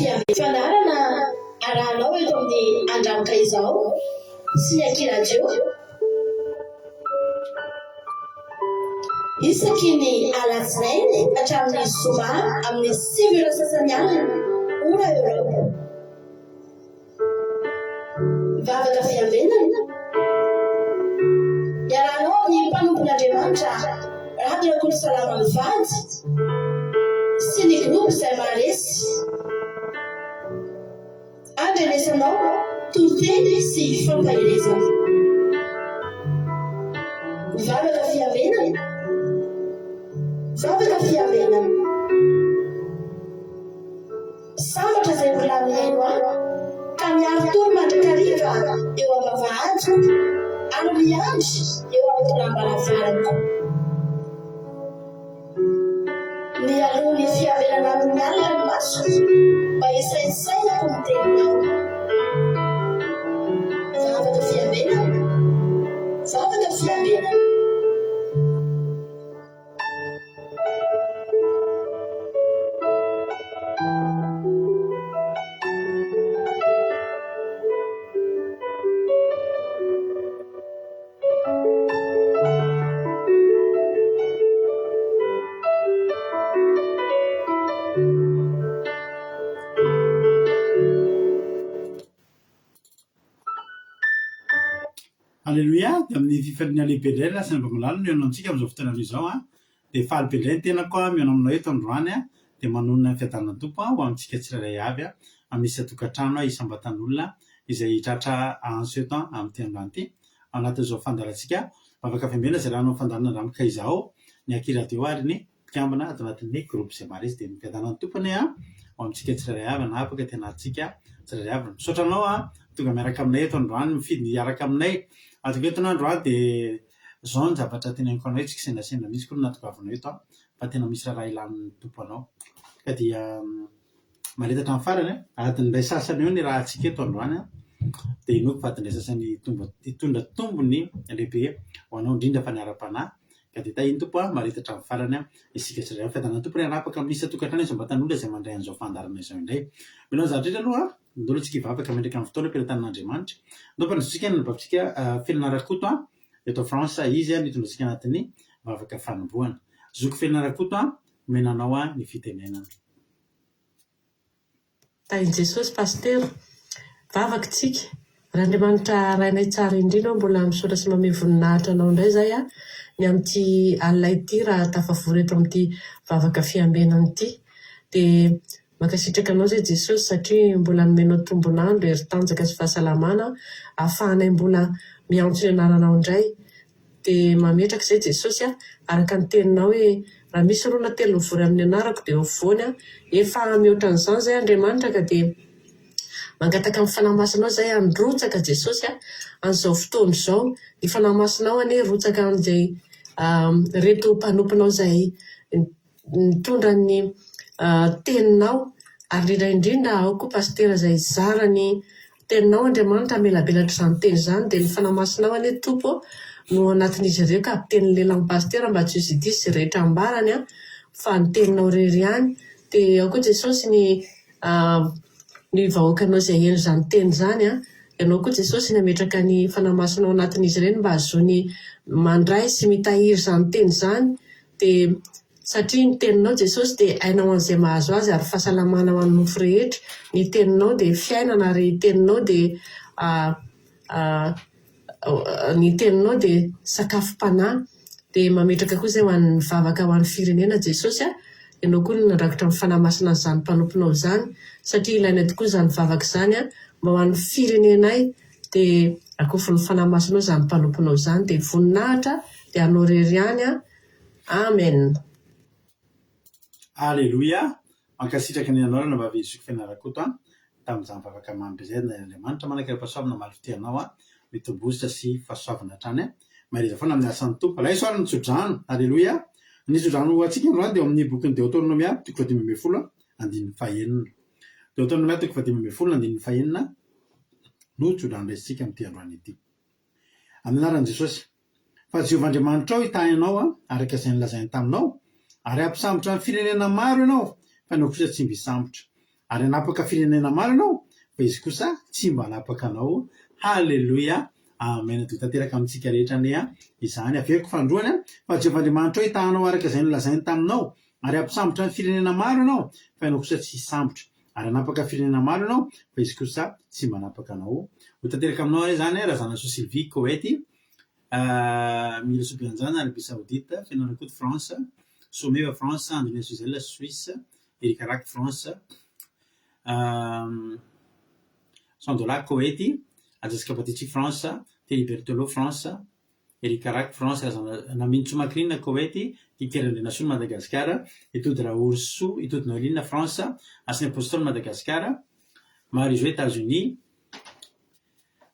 fiambenana. Fandaharana arahanao eto amin'ny Andranoka Izao sy ny Aky Radio. Isaky ny alatsinainy hatramin'ny zoma amin'ny 9 ora sasany alina, ora Eoropa. Vavaka fiambenana. Iarahanao amin'ny mpanompon'Andriamanitra Rado Rakotosalama mivady sy ny groupe izay maharesy. Andrenesanao toriteny sy fampaherezana. Vavaka fiambenana. Vavaka fiambenana. Sambatra izay mbola mihaino ahy, ka miari-tory mandrakariva eo am-bavahadiko, ary miandry eo amin'ny tolam-baravarako. Mialoha ny fiavelana amin'ny alina ny masoko, mba hisaintsainako ny teninao. Vavaka fiambenana, vavaka fiambenana. Aleloia! Dia amin'ny fifaliana lehibe indray ry Rasin'ny Vangolalo no hihaona amintsika amin'izao fotoana izao an! Dia faly be indray ny tenako an, mihaona aminao eto androany an, dia manonona ny fiadanan'ny Tompo ho amintsika tsirairay avy an, amin'ny isan-tokantrano, isam-batan'olona izay tratra antso eto an, amin'ity androany ity, ao anatin'izao fandaharantsika Vavaka Fiambenana izay raha hanao fandaharana Ranoka Izao, ny Aky Radio ary ny mpikambana ato anatin'ny groupe izay maro izy dia ny fiadanan'ny Tompo anie an, ho amintsika tsirairay avy hanapaka ty anatintsika tsirairay avy. Misaotra anao an, tonga miaraka aminay eto androany, mifidy ny hiaraka aminay. Ato eto anao androany dia izao ny zavatra teneniko anao, tsy kisendrasendra mihitsy akory no nahatongavanao eto an, fa tena misy raharaha ilan'ny Tompo anao. Ka dia Mahita hatramin'ny farany an! Adiny iray sasany eo ny rahantsika eto androany an! Dia inoako fa adiny iray sasany hitombo hitondra tombony lehibe ho anao indrindra fa ny ara-panahy. Ka dia tahian'ny Tompo an! Mahareta hatramin'ny farany an! Isika tsirairay avy. Fiadanan'ny Tompo anie hanapaka amin'ny isan-tokantrano isam-batan'olona izay mandray an'izao fandaharana izao indray. Mila ny zavatra rehetra aloha an! Ndao aloha tsika hivavaka mendrika amin'ny fotoana am-pelatanan'Andriamanitra. Ndao ampandraisintsika ny anabavintsika Felina Rakoto an! Eto France izy an! Nitondra antsika anatin'ny vavaka fanombohana. Zoky Felina Rakoto an! Omena anao ny fitenenana. Tahin'i Jesosy Pasitera. Vavaka tsika. Ry Andriamanitra Rainay tsara indrindra ô mbola misaotra sy mamehy voninahitra Anao indray izahay a ny amin'ity alina ity raha tafavory eto amin'ity vavaka fiambenana ity. Dia mankasitraka Anao izay Jesosy satria mbola nomenao tombon'andro, hery tanjaka sy fahasalamana ahafahanay mbola miantso ny anaranao indray. Dia mametraka izay Jesosy a, araka ny teninao hoe, raha misy roa na telo mivory amin'ny anarako dia eo afovoany aho. Efa mihoatra an'izany izay Andriamanitra ka dia mangataka amin'ny Fanahy Masinao izay handrotsaka Jesosy a, an'izao fotoana izao. Ny Fanahy Masinao anie hirotsaka amin'izay ireto mpanomponao izay nitondra ny teninao ary indrindra indrindra ao koa Pasitera izay hizara ny teninao Andriamanitra hamelabelatra izany teny izany dia ny Fanahy Masinao anie Tompo ô no ao anatin'izy ireo ka hampiteny ny lelan'ny Pasitera mba tsy ho izy diso izay rehetra ambarany an fa ny teninao irery ihany dia ao koa Jesosy ny ny vahoakanao izay heno izany teny izany an Ianao koa Jesosy nametraka ny Fanahy Masina ao anatin'izy ireny mba hahazoany mandray sy mitahiry izany teny izany Dia satria ny teninao Jesosy dia aina ho an'izay mahazo azy ary fahasalamana ho an'ny nofo rehetra, ny teninao dia fiainana ary teninao dia ny teninao dia sakafom-panahy. Dia mametraka koa izay ho an'ny vavaka ho an'ny firenena Jesosy a, ianao koa no nandrakotra amin'ny Fanahy Masina an'izany mpanomponao izany satria ilainay tokoa izany vavaka izany mba ho an'ny firenenay dia rakofin'ny Fanahy Masinao izany mpanomponao izany dia voninahitra dia anao irery ihany an! Amen! Aleloia! Mankasitraka ny anao ranabavy Zoky Fena Rakoto an! Tamin'izany vavaka mamy be izay dia Andriamanitra manan-kerim-pahasoavana hamaly fitia anao an! Mitombo hosotra sy fahasoavana hatrany an! Mahereza foana amin'ny asan'ny Tompo. Raiso ary ny tsodrano. Aleloia! Ny tsodrano ho antsika androany dia ao amin'ny bokin'ny Deoteronomia toko fahadimy ambin'ny folo andininy fahenina. Deoteronomia toko fahadimy ambin'ny folo andininy fahenina no tsodrano raisintsika amin'ity androany ity. Amin'ny anaran'i Jesosy. Fa Jehovah Andriamanitrao hitahy anao araka izay nolazainy taminao, ary hampisambotra ny firenena maro ianao, fa ianao kosa tsy mba hisambotra. Ary hanapaka firenena maro ianao, fa Izy kosa tsy mba hanapaka anao. Haleloia! Amen! Dia ho tanteraka amintsika rehetra anie izany. Averiko fanindroany, fa Jehovah Andriamanitrao hitaha anao araka izay nolazainy taminao, ary hampisambotra ny firenena maro ianao, fa ianao kosa tsy hisambotra. Ary hanapaka firenena maro ianao, fa Izy kosa tsy mba hanapaka anao. Ho tanteraka aminao anie izany, Razanasoa Sylvie, Koety. Mila Sobianjana, Arabie Saoudite, Feno Rakoto, France, Someva, France, Andrina Suzel, Suisse, Eric Rack, France, Sandola, Koety, Ajaska Batici, France, Thierry Berthelot, France, Eric Rack, France, Razana Namintsoa Macrine, Koety, Kikera Andrianasoa, Madagascar, Itody Rahorisoa, Itody Noeline, France, Hasina Apostoly, Madagascar, Marie Jo, États-Unis,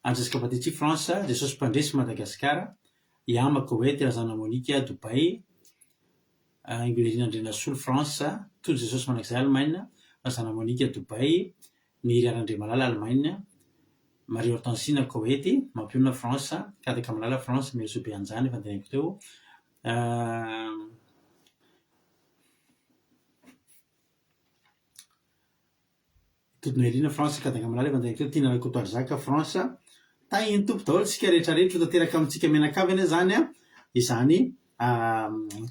Andrasika Batety, France, Jesosy Mpandresy, Madagascar, Yama, Koweït, Razana Monica, Dubaï, Ingolirina Andrianasolo, France, Tojo Jesosy Mandrakizay, Allemagne, Razana Monica, Dubaï, Miry Randriamalala, Allemagne, Marie Hortensine, Koweït, Mampionona, France, Kadaka Malala, France, Merisoa Beanjany, efa noteneniko teo. Tody Noelina, France, Kadanga Malala, efa niteneniko teo, Tiana Rakotoarizaka, France. Tahin'ny Tompo daholo isika rehetra rehetra, ho tanteraka amintsika mianakavy anie izany izany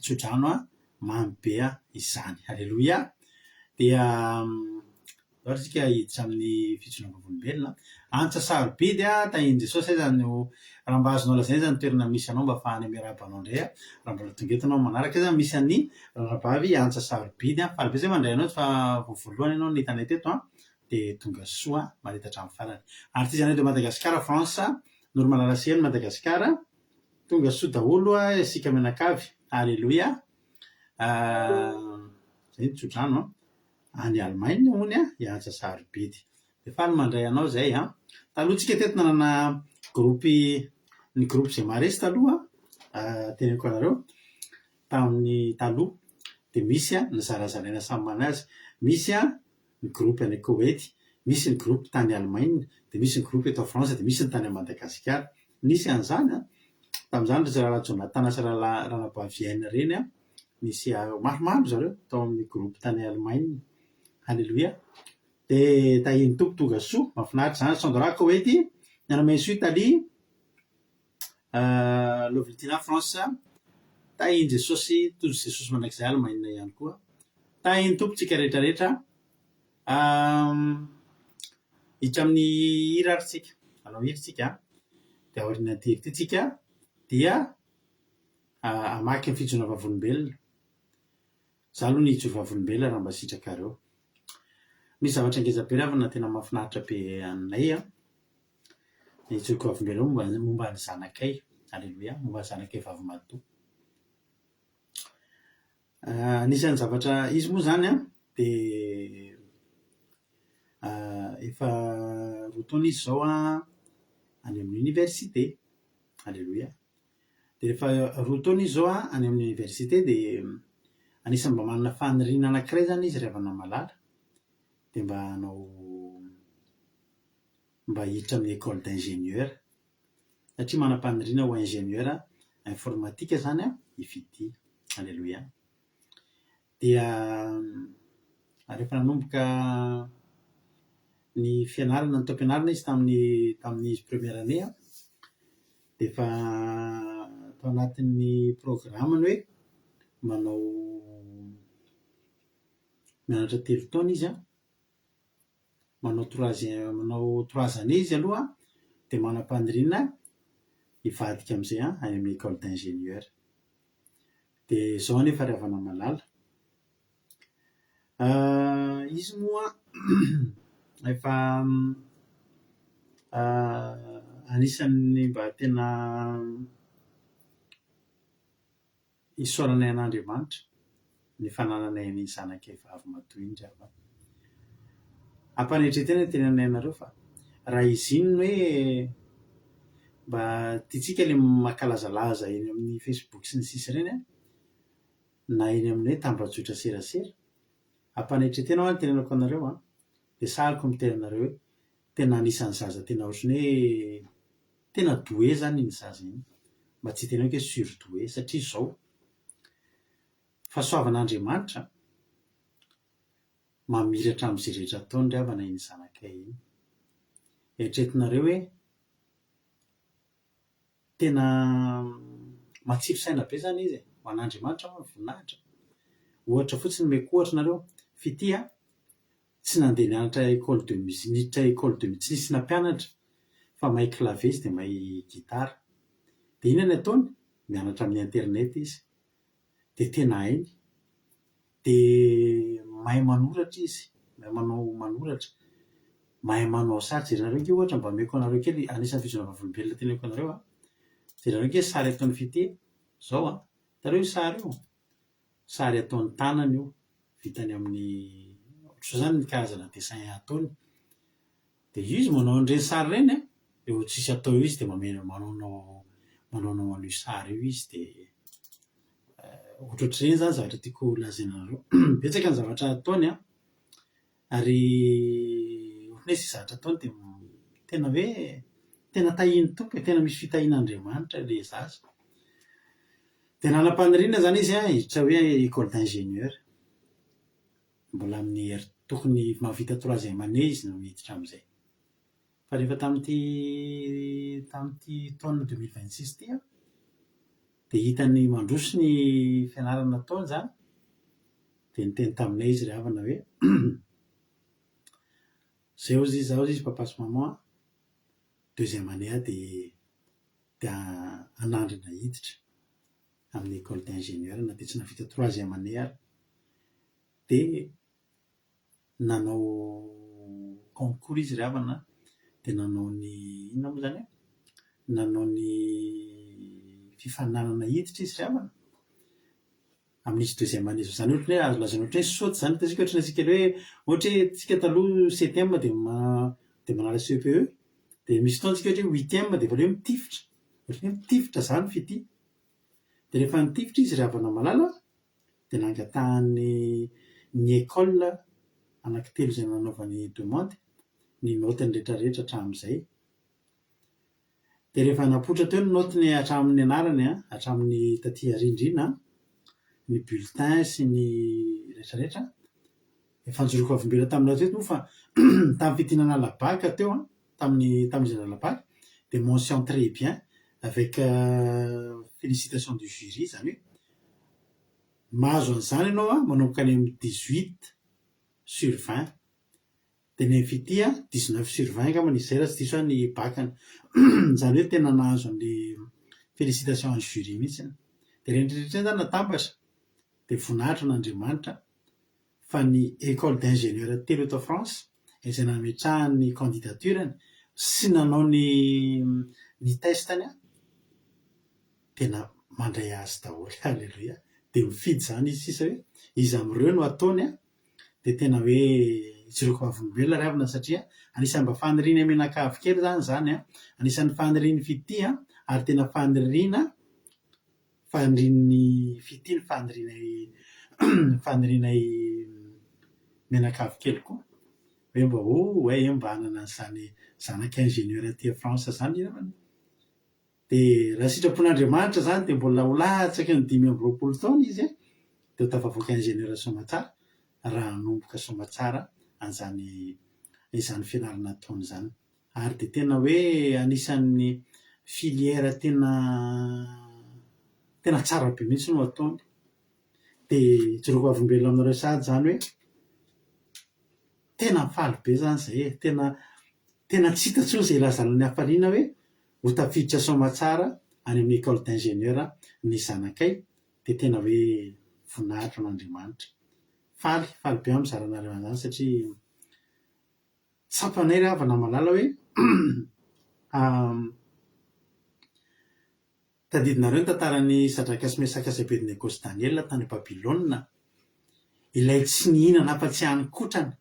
tsodrano mamy be izany. Aleloia. Dia Aleo ary isika hiditra amin'ny fijoroana vavolombelona. Antsa sarobidy a, tahin'i Jesosy aiza no, raha mba azonao lazaina aiza ny toerana misy anao mba ahafahanay miarahaba anao indray a, raha mbola tonga eto ianao manaraka aiza misy an'i ranabavy Antsa sarobidy a, faly be izay mandray anao fa vao voalohany ianao no hitanay teto a, dia tonga soa mahita hatramin'ny farany. Artisanat de Madagascar France, Noromalala Seheno Madagascar, tonga soa daholo isika mianakavy, Aleloia, izay ny tsodrano an. Any Allemagne hono i Antsa Sarobidy. Dia faly mandray anao izay an. Taloha tsika teto nanana groupe, ny groupe izay maharesy taloha an, teneniko anareo, tamin'ny taloha dia misy an, nizarazaraina samy manana azy. Misy an ny groupe any Koety, misy ny groupe tany Allemagne, dia misy ny groupe eto France, dia misy ny tany Madagasikara. Nisy an'izany an. Tamin'izany ry zalahy Jonathan sy rahalahy ranabavy Aina ireny an. Nisy maromaro ry zareo tao amin'ny groupe tany Allemagne. Alléluia. Dia tahian'ny Tompo tonga soa. Mahafinaritra izany. Sandra Koety, Niara-Meso Italie, Lovlitina France. Tahian'i Jesosy, Tojo Jesosy mandrakizay Allemagne ihany koa. Tahian'ny Tompo tsika rehetra rehetra. Hiditra amin'ny hira ary tsika. Hanao hira tsika. Dia aorianan'ity hira ity tsika dia hamaky ny fijoroana vavolombelona. Za aloha ny hijoro vavolombelona raha mba sitrakareo. Misy zavatra ngeza be ravina tena mahafinaritra be anay an. Ny hijoroko vavolombelona momba momba ny zanakay. Aleloia, momba ny zanakay vavimatoa. Anisan'ny zavatra izy moa izany an, dia efa roa taona izy izao an, any amin'ny oniversite. Aleloia. Dia rehefa roa taona izy izao an, any amin'ny oniversite dia anisan'ny mba manana faniriana anankiray izany izy ry havana malala, dia mba hanao, mba hiditra amin'ny école d'ingénieur. Satria manam-paniriana ho ingénieur informatique izany an, i Fitia. Aleloia. Dia rehefa nanomboka ny fianarana, ny taom-pianarana izy tamin'ny tamin'izy première année an, dia efa tao anatin'ny programme-ny hoe manao mianatra telo taona izy an, manao troisième manao trois années izy aloha dia manam-paniriana hivadika amin'izay an any amin'ny école d'ingénieur. Dia izao anefa ry havana malala, izy moa efa anisan'ny mba tena isaoranay an'Andriamanitra ny fanananay an'iny zanakay vavimatoa iny ry havana. Ampanetren-tena ny tenanay anareo fa raha izy iny ny hoe mba tiantsika ilay mankalazalaza eny amin'ny facebook sy ny sisa ireny an, na eny amin'ny hoe tambajotra serasera, ampanetren-tena hoa ny tenenako anareo an, dia sahiko miteny anareo hoe tena anisan'ny zaza tena ohatran'ny hoe tena doué izany iny zaza iny, mba tsy hitenenako hoe surdoué satria izao, fahasoavan'Andriamanitra. Mamiratra amin'izay rehetra ataony ry havana iny zanakay iny. Eritreretinareo hoe tena matsilo saina be izany izy e! Ho an'Andriamanitra moa ny voninahitra. Ohatra fotsiny omeko ohatra nareo, Fitia tsy nandeha nianatra école de musique, niditra école de musique, tsy nisy nampianatra fa mahay clavier izy dia mahay gitara. Dia inona ny ataony? Mianatra amin'ny internet izy. Dia tena hainy. Dia mahay manoratra izy, mahay manao manoratra, mahay manao sary. Jerenareo ange ohatra mba omeko anareo kely, anisan'ny fijoroana vavolombelona teneniko anareo an. Jerenareo ange sary ataon'i Fitia, izao an, hitanareo io sary io? Sary ataon'ny tanany io, vitany amin'ny, ohatr'izao izany ny karazana dessin ataony. Dia izy manao an'ireny sary ireny an, dia vao tsisy atao eo izy dia mameno manaonao manaonao an'io sary io izy dia ohatrohatr'ireny izany zavatra tiako holazaina anareo. Betsaka ny zavatra ataony an, ary ohatran'ny hoe izay zavatra ataony dia tena hoe tena tahian'ny Tompo e, tena misy fitahian'Andriamanitra ilay zaza. Dia nanam-paniriana izany izy an, hiditra hoe école d'ingénieur. Mbola amin'ny hery tokony mahavita troisième année izy no miditra amin'izay. Fa rehefa tamin'ity tamin'ity taona 2026 ity an, dia hitany mandroso ny fianarana nataony izany, dia niteny taminay izy ry havana hoe izay hozy izy, za hozy izy papa sy maman an, deuxième année aho dia dia hanandrana hiditra amin'ny école d'ingénieur na dia tsy nahavita troisième année ary. Dia nanao concours izy ry havana dia nanao ny inona moa izany e? Nanao ny fifaninanana hiditra izy ry havana amin'izy deuxième année izao. Izany hoe ohatran'ny hoe azo lazaina ohatran'ny hoe saute izany hitantsika ohatran'ny asiaka hoe ohatra hoe tsika taloha septième dia dia manala CEPE dia misy fotoana tsika ohatra hoe huitième dia efa hoe mitifitra, ohatran'ny hoe mitifitra izany fitia. Dia rehefa nitifitra izy ry havana malala dia nangatahany ny école anankitelo izay nanaovany demande ny naotiny rehetrarehetra hatramin'izay. Dia rehefa napoitra teo ny naotiny hatramin'ny anarany an, hatramin'ny taty aoriandriana an, ny bulletin sy ny rehetrarehetra, efa nijoroako vavolombelona taminareo teto moa fa tamin'ny fitia nanala bac teo an, tamin'ny tamin'izy nanala bac dia mention très bien avec félicitation du jury izany hoe mahazo an'izany ianao an manomboka any amin'ny 18 sur 20 dia ny fitia 19 sur 20 angambany izy izay raha tsy diso aho ny bac-ny izany hoe tena nahazo an'ilay félicitation an'ny jury mihitsy dia ireny rehetra ireny izany natambatra dia voninahitra an'Andriamanitra fa ny école d'ingénieur telo eto France izay nametrahany ny candidature-ny sy nanao ny ny test-ny tena mandray azy daholo, alléluia, dia mifidy izany izy sisa hoe iza amin'ireo no ataony an, dia tena hoe ijoroako vavolombelona ry havana satria anisan'ny mba faniriana mianakavy kely izany izany an, anisan'ny fanirian'ny fitia ary tena faniriana Fanirian'ny fitia ny fanirianay fanirianay mianakavy kely koa hoe mba ho hay mba hanana an'izany zanaka ingénieur aty France izany angambany. Dia raha sitrapon'Andriamanitra izany dia mbola ho latsaky ny 25 taona izy dia ho tafavoaka ingénieur soamatsara raha hanomboka soamatsara an'izany izany fianarana ataony izany. Ary dia tena hoe anisan'ny filière tena tena tsara be mihitsy no ataony. Dia ijoroako vavolombelona aminareo sahady izany hoe tena faly be izany izahay e, tena tena tsy hita intsony izay ilazana ny hafaliana hoe ho tafiditra soamatsara any amin'ny école d'ingénieur ny zanakay, dia tena hoe voninahitra ho an'Andriamanitra. Faly, faly be aho mizara anareo an'izany satria Tsapanay ry havana malala hoe tadidinareo ny tantaran'i Sadraka sy Mesaka sy Abednego sy Daniela tany Babylona, ilay tsy nihinana afa-tsy hanin-kotrana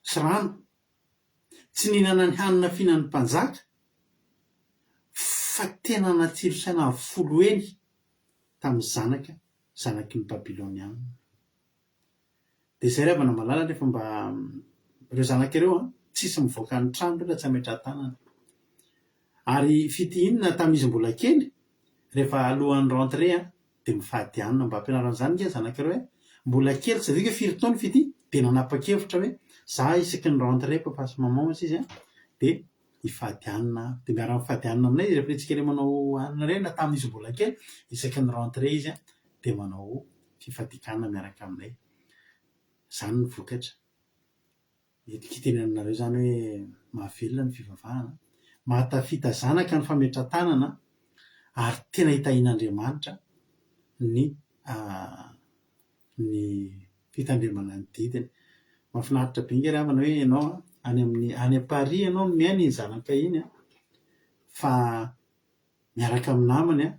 sy rano, tsy nihinana ny hanina fihinan'ny mpanjaka, fa tena natsilo saina avo folo heny tamin'ny zanaka zanaky ny Babyloniana. Dia izay ry havana malala rehefa mba ireo zanaka ireo an, tsisy mivoaka ny trano ireo raha tsy hametraha-tanana. Ary fitia inona tamin'izy mbola kely, rehefa alohan'ny rentrée an, dia mifady hanina, mba ampianaro an'izany ange ny zanak'ireo e! Mbola kely, tsy tadidiko hoe firy taona Fitia, dia nanapa-kevitra hoe za isaky ny rentrée papa sy maman hozy izy an, dia hifady hanina aho. Dia miara-mifady hanina aminay izy rehefa ilay tsika ilay manao hanina ireny na tamin'izy mbola kely, isaky ny rentrée izy an, dia manao fifadian-kanina miaraka aminay. Izany ny vokatra. Entiko hitenenana anareo izany hoe mahavelona ny fivavahana, mahatafita zanaka ny fametra-tanana ary tena hitahian'Andriamanitra ny ny fitandremana ny didiny. Mahafinaritra be ange ry havana hoe ianao any amin'ny any Paris ianao no miaina iny zanaka iny an, fa miaraka amin'ny namany an,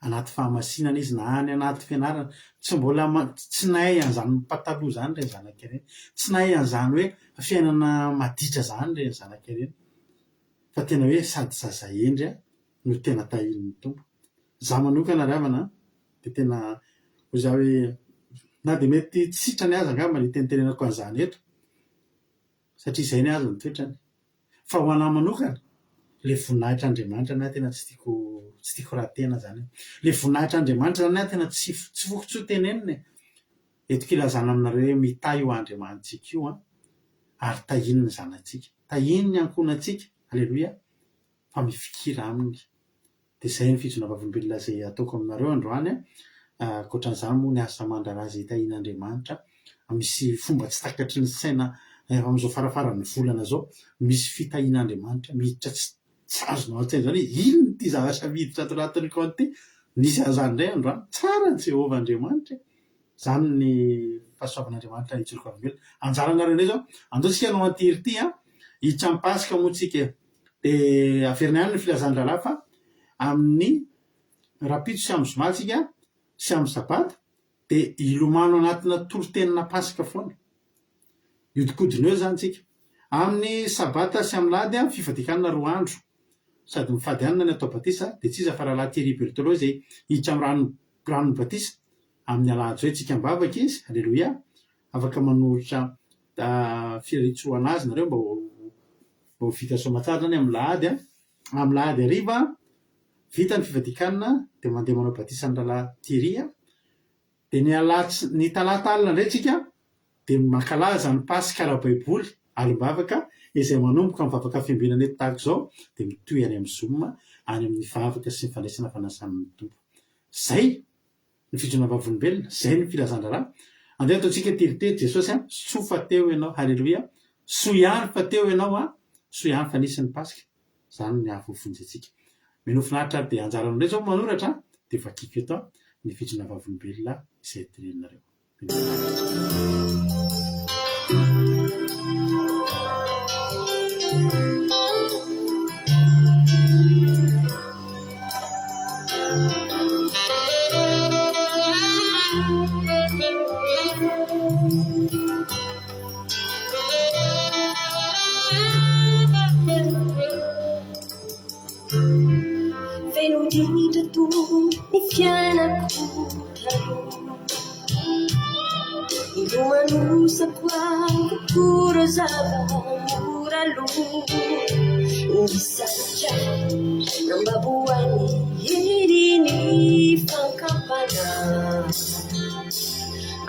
anaty fahamasinana izy na any anaty fianarana, tsy mbola tsy nahay an'izany pataloha izany ireny zanaka ireny, tsy nahay an'izany hoe fiainana maditra izany ireny zanaka ireny, fa tena hoe sady zaza hendry no tena tahian'ny Tompo. Izaho manokana ry havana dia tena hoy izaho hoe na dia mety tsy sitrany aza angamba ny hitenitenenako an'izany eto, satria izay ny azy ny toetrany. Fa ho anah manokana, le voninahitr'Andriamanitra ny ahy tena tsy tiako tsy tiako raha tena zany e. Le voninahitr'Andriamanitra zany ny ahy tena tsy tsy foko tsy ho tenenina e. Entiko ilazana aminareo hoe mitahy io Andriamanitsika io an, ary tahiny ny zanatsika, tahiny ny ankohonantsika, aleloia, fa mifikira aminy. Dia izay ny fijoroana vavolombelona izay ataoko aminareo androany an. Ankoatran'izany moa ny asa aman-draharaha izay tahian'Andriamanitra, misy fomba tsy takatry ny saina amin'izao farafaran'ny volana izao, misy fitahian'Andriamanitra miditra tsy tsy azonao an-tsaina izany hoe inona ity zavatra miditra ato anatin'ny kaonty ity. Nisy an'izany indray androany. Tsara ny Jehovah Andriamanitra e! Izany ny fahasoavan'Andriamanitra hijoro vavolombelona. Anjaranareo indray izao, andao isika hanao an'ity hira ity an, hiditra amin'ny Paska moa tsika e. Dia averina ihany ny filazan-draharaha fa amin'ny rahampitso sy amin'ny zoma tsika sy amin'ny sabata dia hilomano anatina toritenina Paska foana. Hiodikodina eo izany tsika. Amin'ny sabata sy amin'ny lahady fifadian-kanina roa andro. Sady mifady hanina ny atao batisa dia tsy iza fa rahalahy Thierry Berthelot izay hiditra amin'ny rano ranon'ny batisa amin'ny alahady izao hitsika am-bavaka izy. Aleloia. Afaka manolotra firariantsoa azy nareo mba ho mba ho vita soamatsara zany amin'ny lahady an! Amin'ny lahady hariva vita ny fivadian-kanina dia mandeha manao batisa ny rahalahy Thierry an! Dia ny alatsy ny talata alina indray tsika dia mankalaza ny paska ara-baiboly alim-bavaka izay manomboka amin'ny vavaka fiambenana eto tahaka izao dia mitohy any amin'ny zoom any amin'ny vavaka sy ny fandraisana fanasan'ny Tompo. Zay! Ny fijoroana vavolombelona, zay ny filazan-draharaha. Andeha ataontsika teritery Jesosy a, soa fa teo ianao, haleloia, soa ihany fa teo ianao a, soa ihany fa nisy ny Paska, zany ny hahavoavonjy antsika. Mino finaritra ary dia anjaranao indray zao manoratra dia vakiko eto ny fijoroana vavolombelona izay teneninareo. Mino finaritra. Feno ritra toa ny fiainako taloha Nilomanosako avokoa ireo zava-mora aloha Nisarika nambabo ahy ny herin'ny fankampanahy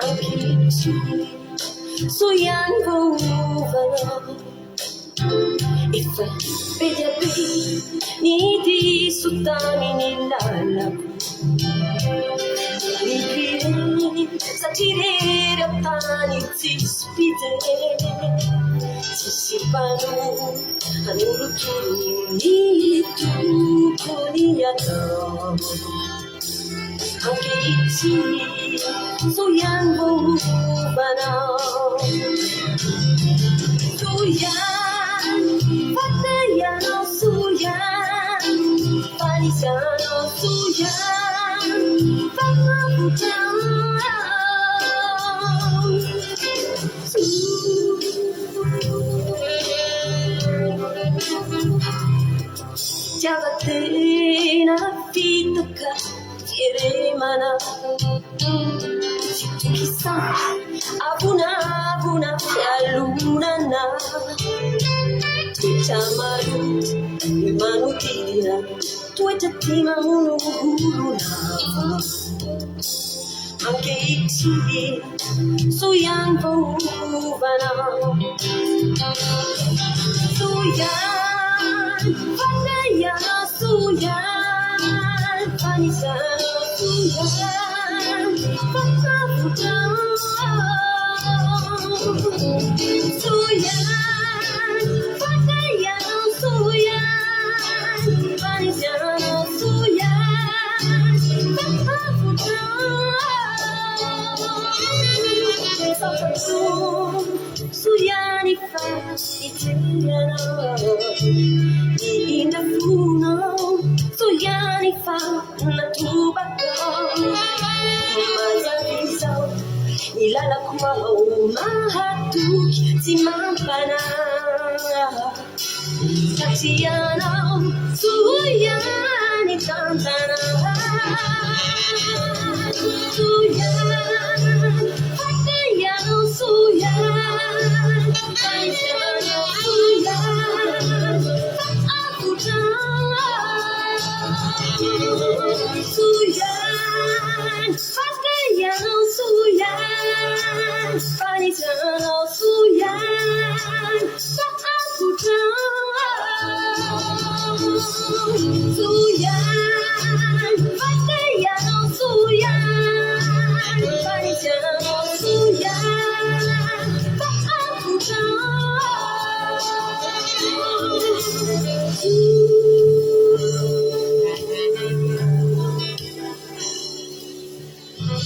Ankehitriny soa ihany vao ovanao Efa be dia be ny diso tamin'ny lalako Nikiry satria irery aho tany tsisy mpijery Tsisy mpanoro hanorotoro ny tokony hatao Ankehitriny soa ihany vao hovanao Soa ihany fa te ianao soa ihany fa nisy anao soa ihany fa avotra aho Soa Fitiavan-tena fitaka fieremana Fitokisana avonavona fialonana Toetra maloto ny manodidina Toetra tia mamono olona. Ankehitriny, soa ihany voaovanao. Soa ihany fa ianao, soa ihany fa nisy anao, soa ihany fa avotrao. Soa ihany fa ianao, soa ihany fa nisy anao, soa ihany fa avotrao. Soa ihany fa nijery anao, nihina fonao, soa ihany fa natobakao. Mazava izao ny lalako ao, mahatoky tsy mampanahy. Satria ianao soa ihany tantana Soa ihany fa ianao soa ihany fa ianao soa ihany fa avotra Soa ihany fa ianao soa ihany fa ianao soa ihany fa avotra Soa ihany fa ianao soa ihany fa ianao soa ihany fa avotra.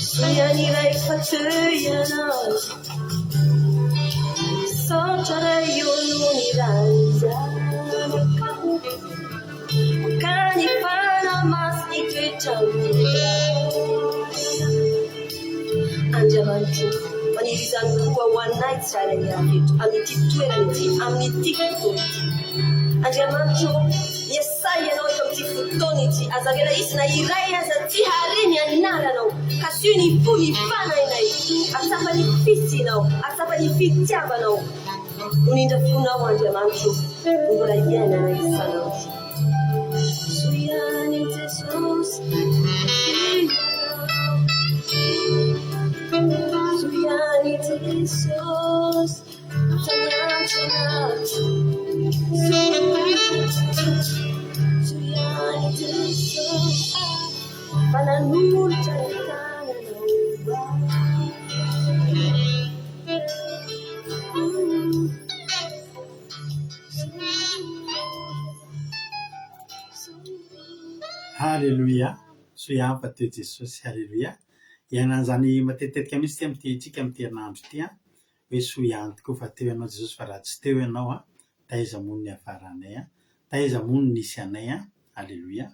Soa ihany iray fa teo ianao. Misaotra Ray o noho ny ràn'ny Zanakao. Ka ny Fanahy Masina hitoetra aminao. Andriamanitro, maniry izany koa ho anay tsirairay avy eto amin'ity toerana ity, amin'ity fotoana ity. Andriamanitro ô, miasà Ianao eto amin'ity fotoana ity. Aza avela hisy na iray aza tsy hahare ny anaranao. Kasiho ny fo ny fanahinay. Atsapa ny fisianao, atsapa ny fitiavanao. Onindra fonao Andriamanitro o, mbola iainana isan'andro. Soa ihany Jesosy Soa ihany Jesosy fa niantso anao. Soa ihany Jesosy fa nanolotra ny tananao ho ahy. Haleloia! Soa ihany fa teo Jesosy. Haleloia! Iainana an'izany matetitetika mihitsy ity amin'ity tsika amin'ity herinandro ity an, hoe soa ihany tokoa fa teo ianao Jesosy fa raha tsy teo ianao an, taiza moa no niafaranay an, taiza moa no nisy anay an, Haleloia!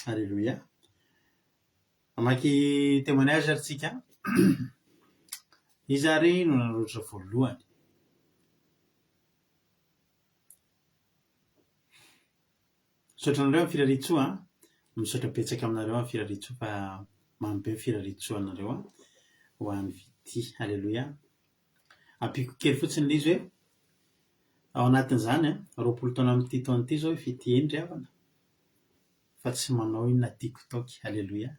Haleloia! Hamaky témoignage ary tsika. Iza ary no nanoratra voalohany? Misaotra anareo amin'ny firariantsoa an! Misaotra betsaka aminareo amin'ny firariantsoa fa mamy be ny firariantsoa anareo an! Ho an'ny fitia. Aleloia. Ampiako kely fotsiny ilay izy hoe ao anatin'izany an, 20 taona amin'ity taona ity izao i Fitia iny ry havana. Fa tsy manao inona tiktok. Aleloia.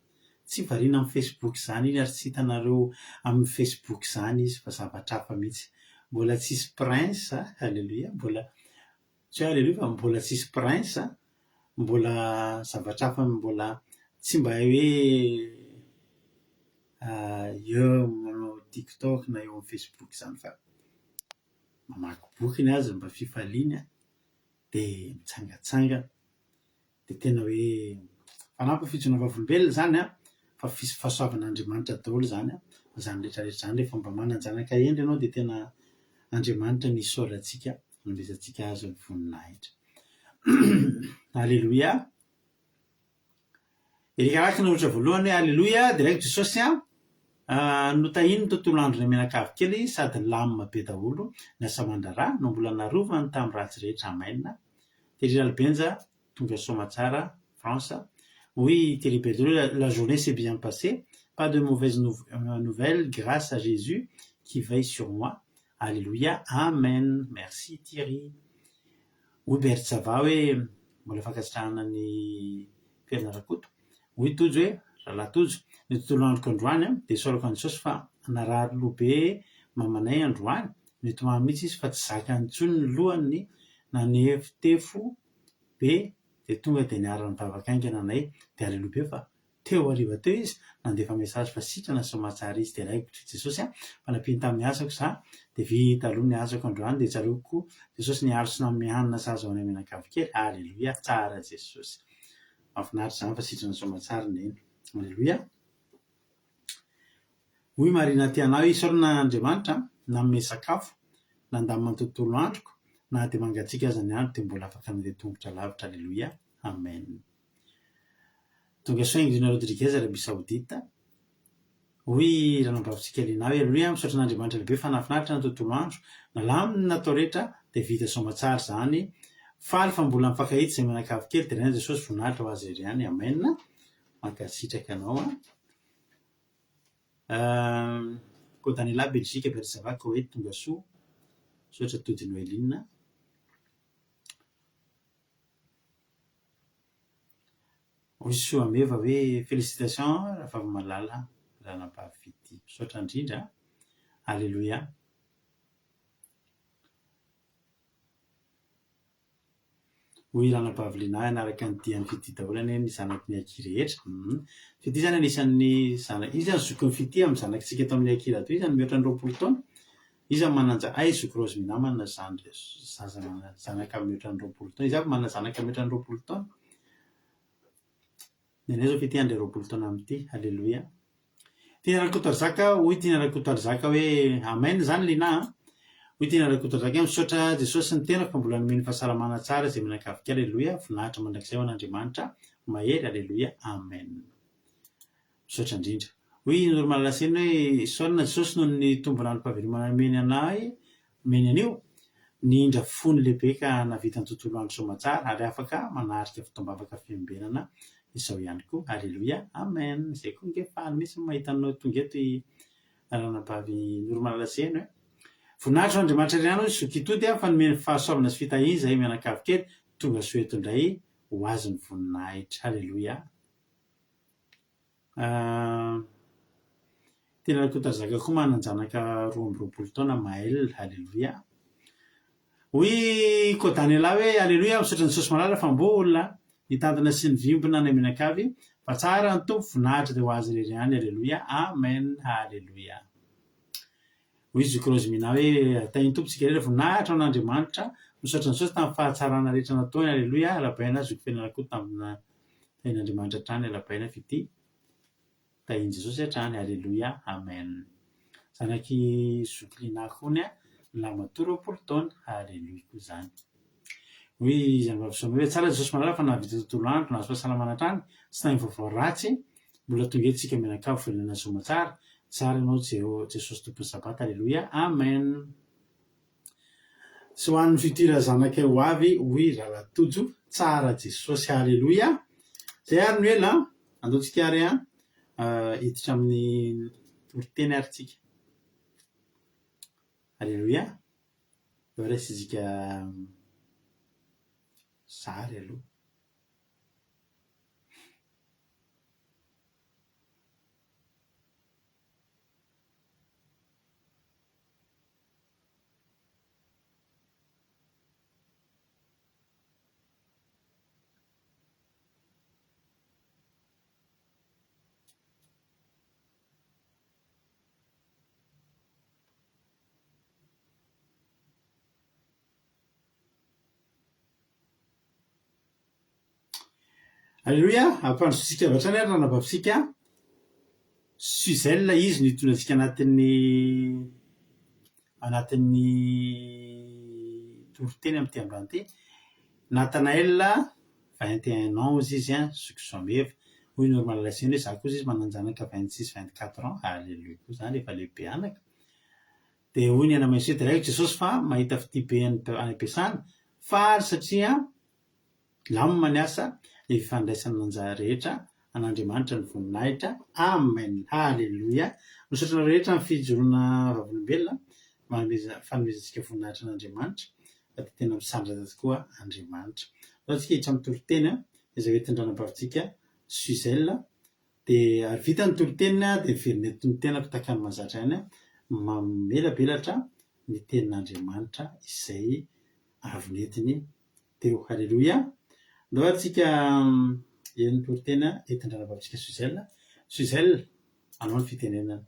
Tsy variana amin'ny facebook izany iny ary tsy hitanareo amin'ny facebook izany izy fa zavatra hafa mihitsy. Mbola tsisy prince a, aleloia, mbola tsy hoe aleloia fa mbola tsisy prince a, mbola zavatra hafa mbola tsy mba hoe eo manao tiktok na eo amin'ny facebook izany fa mamaky boky ny azy mba fifaliany a, dia mitsangatsangana. Dia tena hoe fanampiny fijoroana vavolombelona izany an, fa fis- fahasoavan'Andriamanitra daholo izany an, izany rehetra rehetra izany rehefa mba manan-janaka hendry ianao dia tena Andriamanitra no isaorantsika anomezantsika azy ny voninahitra. Aleloia. Eric Araki nanoratra voalohany hoe Aleloia dia raiko Jesosy an, notahiny ny tontolo andronay mianakavy kely sady nilamina be daholo ny asa aman-draharaha no mbola narovany tamin'ny ratsy rehetra amen. Thierry Ralibenja, tonga soamatsara, France. Hoy i Thierry Berthelot hoe la journée s'est bien passée, pas de mauvaise nouvelle grâce à Jésus qui veille sur moi. Alléluia, Amen. Merci Thierry. Hoy Bertsava hoe mbola fankasitrahana an'i Ferdinand Rakoto. Hoy Tojo hoe. Rahalahy Tojo, ny tontolo androko androany dia isaorako an'i Jesosy fa narary loha be mamanay androany, nitomany mihitsy izy fa tsy zakany intsony ny lohany nanefotefo be dia tonga dia niara-nivavaka haingana anay dia aleloia be fa teo hariva teo izy nandefa message fa sitrana soamatsara izy dia raiko Jesosy a fa nampiany tamin'ny asako za dia vita aloha ny asako androany dia tsaroako koa Jesosy niaro sy nanome hanina sahaza ho anay mianakavy kely aleloia tsara Jesosy mahafinaritra izany fa sitrana soamatsara neny aleloia Hoy Marina Tiana hoe isaorana Andriamanitra nanome sakafo, nandamina ny tontolo androko, na dia mangatsiaka aza ny andro dia mbola afaka nandeha tongotra lavitra Aleloia Amen. Tonga soa Ingrid Rodriguez Arabie Saoudite. Hoy ranambavintsika Lina hoe Aleloia misaotra an'Andriamanitra lehibe fa nahafinaritra ny tontolo andro, nalamina ny natao rehetra dia vita soamatsara izany, faly fa mbola mifankahita izay mianakavy kely, deraina Jesosy voninahitra ho azy irery ihany Amen. Mankasitraka anao an. Kodanela, Belgique, Bersava, Koweït, tongasoa. Misaotra Tody Noeline. Hoy Soameva hoe félicitations Ravavimalala ranabavy Fitia. Misaotra indrindra. Alléluia. Hoy Ranabavy Lina, Hanaraka ny dian'i Fitia daholo anie ny zanaky ny Aky rehetra. Hum. Fitia izany anisan'ny zana-, izy izany zokin'i Fitia amin'ny zanakitsika eto amin'ny Aky Radio, izy izany mihoatra ny 20 taona. Izy izany manan-ja-, hay zoky Rosemina manana zandry, zaza manana zanaka mihoatra ny 20 taona. Izy avy manana zanaka mihoatra ny 20 taona. Ny anay izao Fitia handray 20 taona amin'ity. Aleloia. Tiana Rakotoarizaka, hoy Tiana Rakotoarizaka hoe Amen izany Lina a! Hoy Tiana Rakotoarizaka hoe misaotra Jesosy ny tenako fa mbola nomeny fahasalamana tsara izay mianakavy kely Aleloia, voninahitra mandrakizay ho an'Andriamanitra mahery Aleloia Amen. Misaotra indrindra. Hoy i Noromalala Seny hoe isaorana Jesosy noho ny tombon'androm-pahavelomana nomeny anay Omeny an'io, nihindra fony lehibe ka nahavita ny tontolo andro soamatsara ary afaka manarika fotoam-bavaka fiambenana izao ihany koa. Aleloia! Amen! Izay koa ange faly mihitsy ny mahita anao tonga eto i Ranabavy Noromalala Seno e! Voninahitra ho Andriamanitra irery ihany hoy Zoky Tody a fa nomeny fahasoavana sy fitahiana izahay mianakavy kely tonga soa eto indray ho azy ny voninahitra. Aleloia! Tena Rakotazaka koa manan-janaka 22 taona Maël, Aleloia. Hoy Kodanela hoe Aleloia misaotra an'i Jesosy malala fa mbola nitantana sy nivimbina anay mianakavy fa tsara ny Tompo voninahitra dia ho azy irery ihany Aleloia Amen Aleloia. Hoy Zoky Rosemina hoe tahin'ny Tompo tsika rehetra voninahitra ho an'Andriamanitra misaotra an'i Jesosy tamin'ny fahatsarana rehetra nataony Aleloia Arabaina Zoky Fenana koa tamina Tahin'Andriamanitra hatrany Alabaina fitia Tahin'i Jesosy hatrany Aleloia Amen Zanak'i zoky Lina koa ny lahimatoa 20 taona Aleloia koa izany Hoy izy amin'ny vavy hoe tsara Jesosy malala fa nahavita tontolo andro nahazo fahasalamana hatrany tsy tamin'ny vaovao ratsy mbola tonga eto isika mianakavy velona soamatsara tsara ianao Jesosy Tompon'ny Sabata Aleloia Amen Sy ho an'ny futur zanakay ho avy hoy Ralatojo, tsara Jesosy Haleloia! Zay ary Noely a! Andao tsika ary a hiditra amin'ny toriteny ary tsika. Aleloia! Eo raisintsika sary aloha. Aleloia! Ampandrosoantsika avy hatrany ary ranabavintsika Suzelle izy no hitondra antsika anatin'ny anatin'ny toriteny amin'ity androany ity. Nathanaël, 21 ans hozy izy an, zoky Soameva. Hoy i Norma Lalaiseny hoe za koa hozy izy manan-janaka 26, 24 ans. Aleloia koa izany efa lehibe anaka. Dia hoy ny Anamaiso hoe deraiko Jesosy fa mahita fitia be any am-piasana. Faly satria Lamina ny asa, ny fifandraisana nanjary rehetra, an'Andriamanitra ny voninahitra, Amen! Haleloia! Misaotra anareo rehetra amin'ny fijoroana vavolombelona, manomeza fanomezantsika voninahitra an'Andriamanitra, fa dia tena misandratra tokoa Andriamanitra. Andao tsika hiditra amin'ny toriteny, izay hoentin'ny ranabavintsika Suzelle. Dia ary vita ny toriteniny dia miverina eto ny tenako tahaka ny mahazatra ihany mamelabelatra ny tenin'Andriamanitra izay avy nentiny teo. Haleloia! Andao ary tsika hihaino ny toriteny entin-dranabavintsika Suzelle. Suzelle, anao ny fitenenana.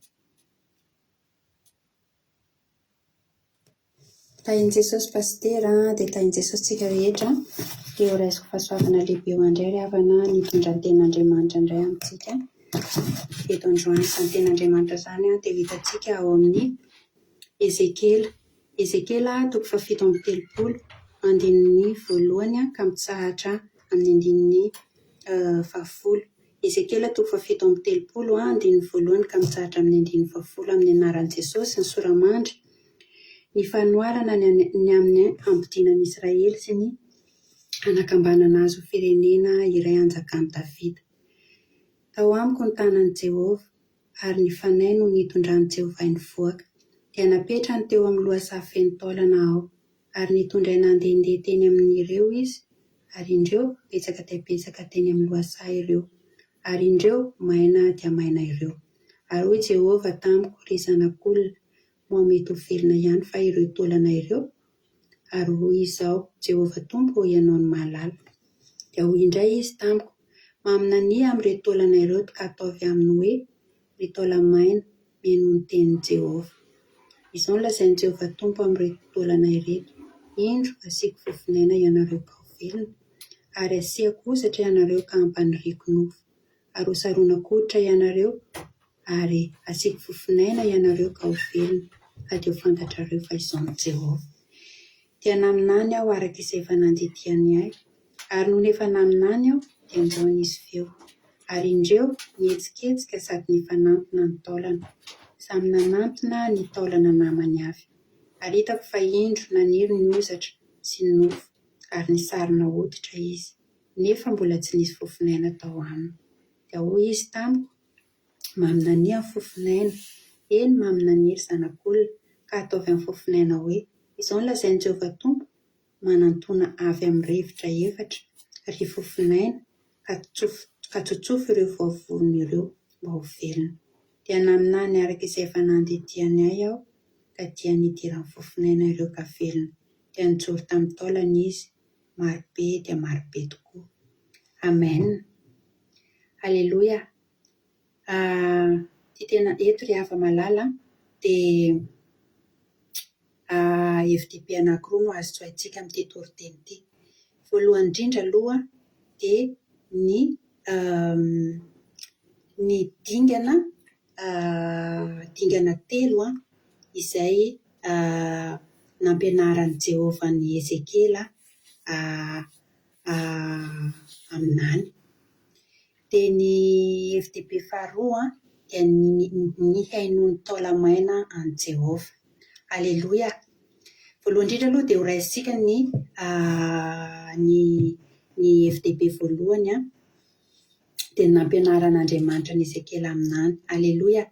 Tahin'i Jesosy Pasitera a, dia tahin'i Jesosy tsika rehetra, dia ho raisiko fahasoavana lehibe ho andray ry havana ny hitondra ny tenin'Andriamanitra indray amintsika eto androany. Izany tenin'Andriamanitra izany dia ho hitantsika ao amin'ny Ezekiela, Ezekiela toko fahafito amby telopolo, andininy voalohany ka mitsahatra amin'ny andininy fahafolo. Ezekiela toko fahafito amby telopolo, andininy voalohany ka mitsahatra amin'ny andininy fahafolo Amin'ny anaran'i Jesosy ny sora-mandry, ny fanoharana ny ny amin'ny hampodiana an'i Israely sy ny hanakambanana azy ho firenena iray hanjakan'i Davida. Tao amiko ny tanan'i Jehovah, ary ny Fanahy no nitondran'i Jehovah ahy nivoaka. Dia napetrany teo amin'ny lohasaha feno taolana aho. Ary nitondra ahy nandehandeha teny amin'ireo izy, ary indreo, betsaka dia betsaka teny amin'ny lohasaha ireo, ary indreo, maina dia maina ireo. Ary hoy Jehovah tamiko, Ry zanak'olona, moa mety ho velona ihany va ireo taolana ireo? Ary hoy izaho, Jehovah Tompo ô, Ianao no mahalala. Dia hoy indray Izy tamiko, Maminania amin'ireto taolana ireo ka ataovy aminy hoe, Ry taola-maina, mihainoa ny tenin'i Jehovah. Izao no lazain'i Jehovah Tompo amin'ireto taolana ireto, Indro, hasiako fofonaina ianareo ka ho velona, ary hasiako hozatra ianareo ka hampaniriako nofo, ary hosaronako hoditra ianareo, ary hasiako fofonaina ianareo ka ho velona, ka dia ho fantatrareo fa Izaho no Jehovah. Dia naminany aho araka izay efa nandidiany ahy, ary nony efa naminany aho, dia injao nisy feo. Ary indreo, nihetsiketsika sady nifanantona ny taolana. Samy nanantona ny taolana namany avy. Ary hitako fa indro naniry ny hozatra sy ny nofo, ary nisarona hoditra izy, nefa mbola tsy nisy fofonaina tao aminy. Dia hoy izy tamiko, Maminania ny fofonaina, eny, maminania, ry zanak'olona, ka ataovy amin'ny fofonaina hoe, Izao no lazain'i Jehovah Tompo, Manantòna avy amin'ny rivotra efatra, ry fofonaina, ka ka tsotsofy ireo voavorona ireo mba ho velona. Dia naminany araka izay efa nandidiany ahy aho, ka dia nidiran'ny fofonaina ireo ka velona. Dia nijoro tamin'ny taolany izy, marobe dia marobe tokoa. Amen. Aleloia. Ity tena eto ry hava-malala dia hevi-dehibe anankiroa no azo tsoahintsika amin'ity toriteny ity. Voalohany indrindra aloha dia ny ny dingana dingana telo izay nampianaran'i Jehovah an'i Ezekiela haminany. Dia ny hevi-dehibe faharoa dia ny nihainoan'ny taola-maina an'i Jehovah. Aleloia! Voalohany indrindra aloha dia horaisintsika ny ny ny hevi-dehibe voalohany dia ny nampianaran'Andriamanitra an'i Ezekiela haminany. Aleloia!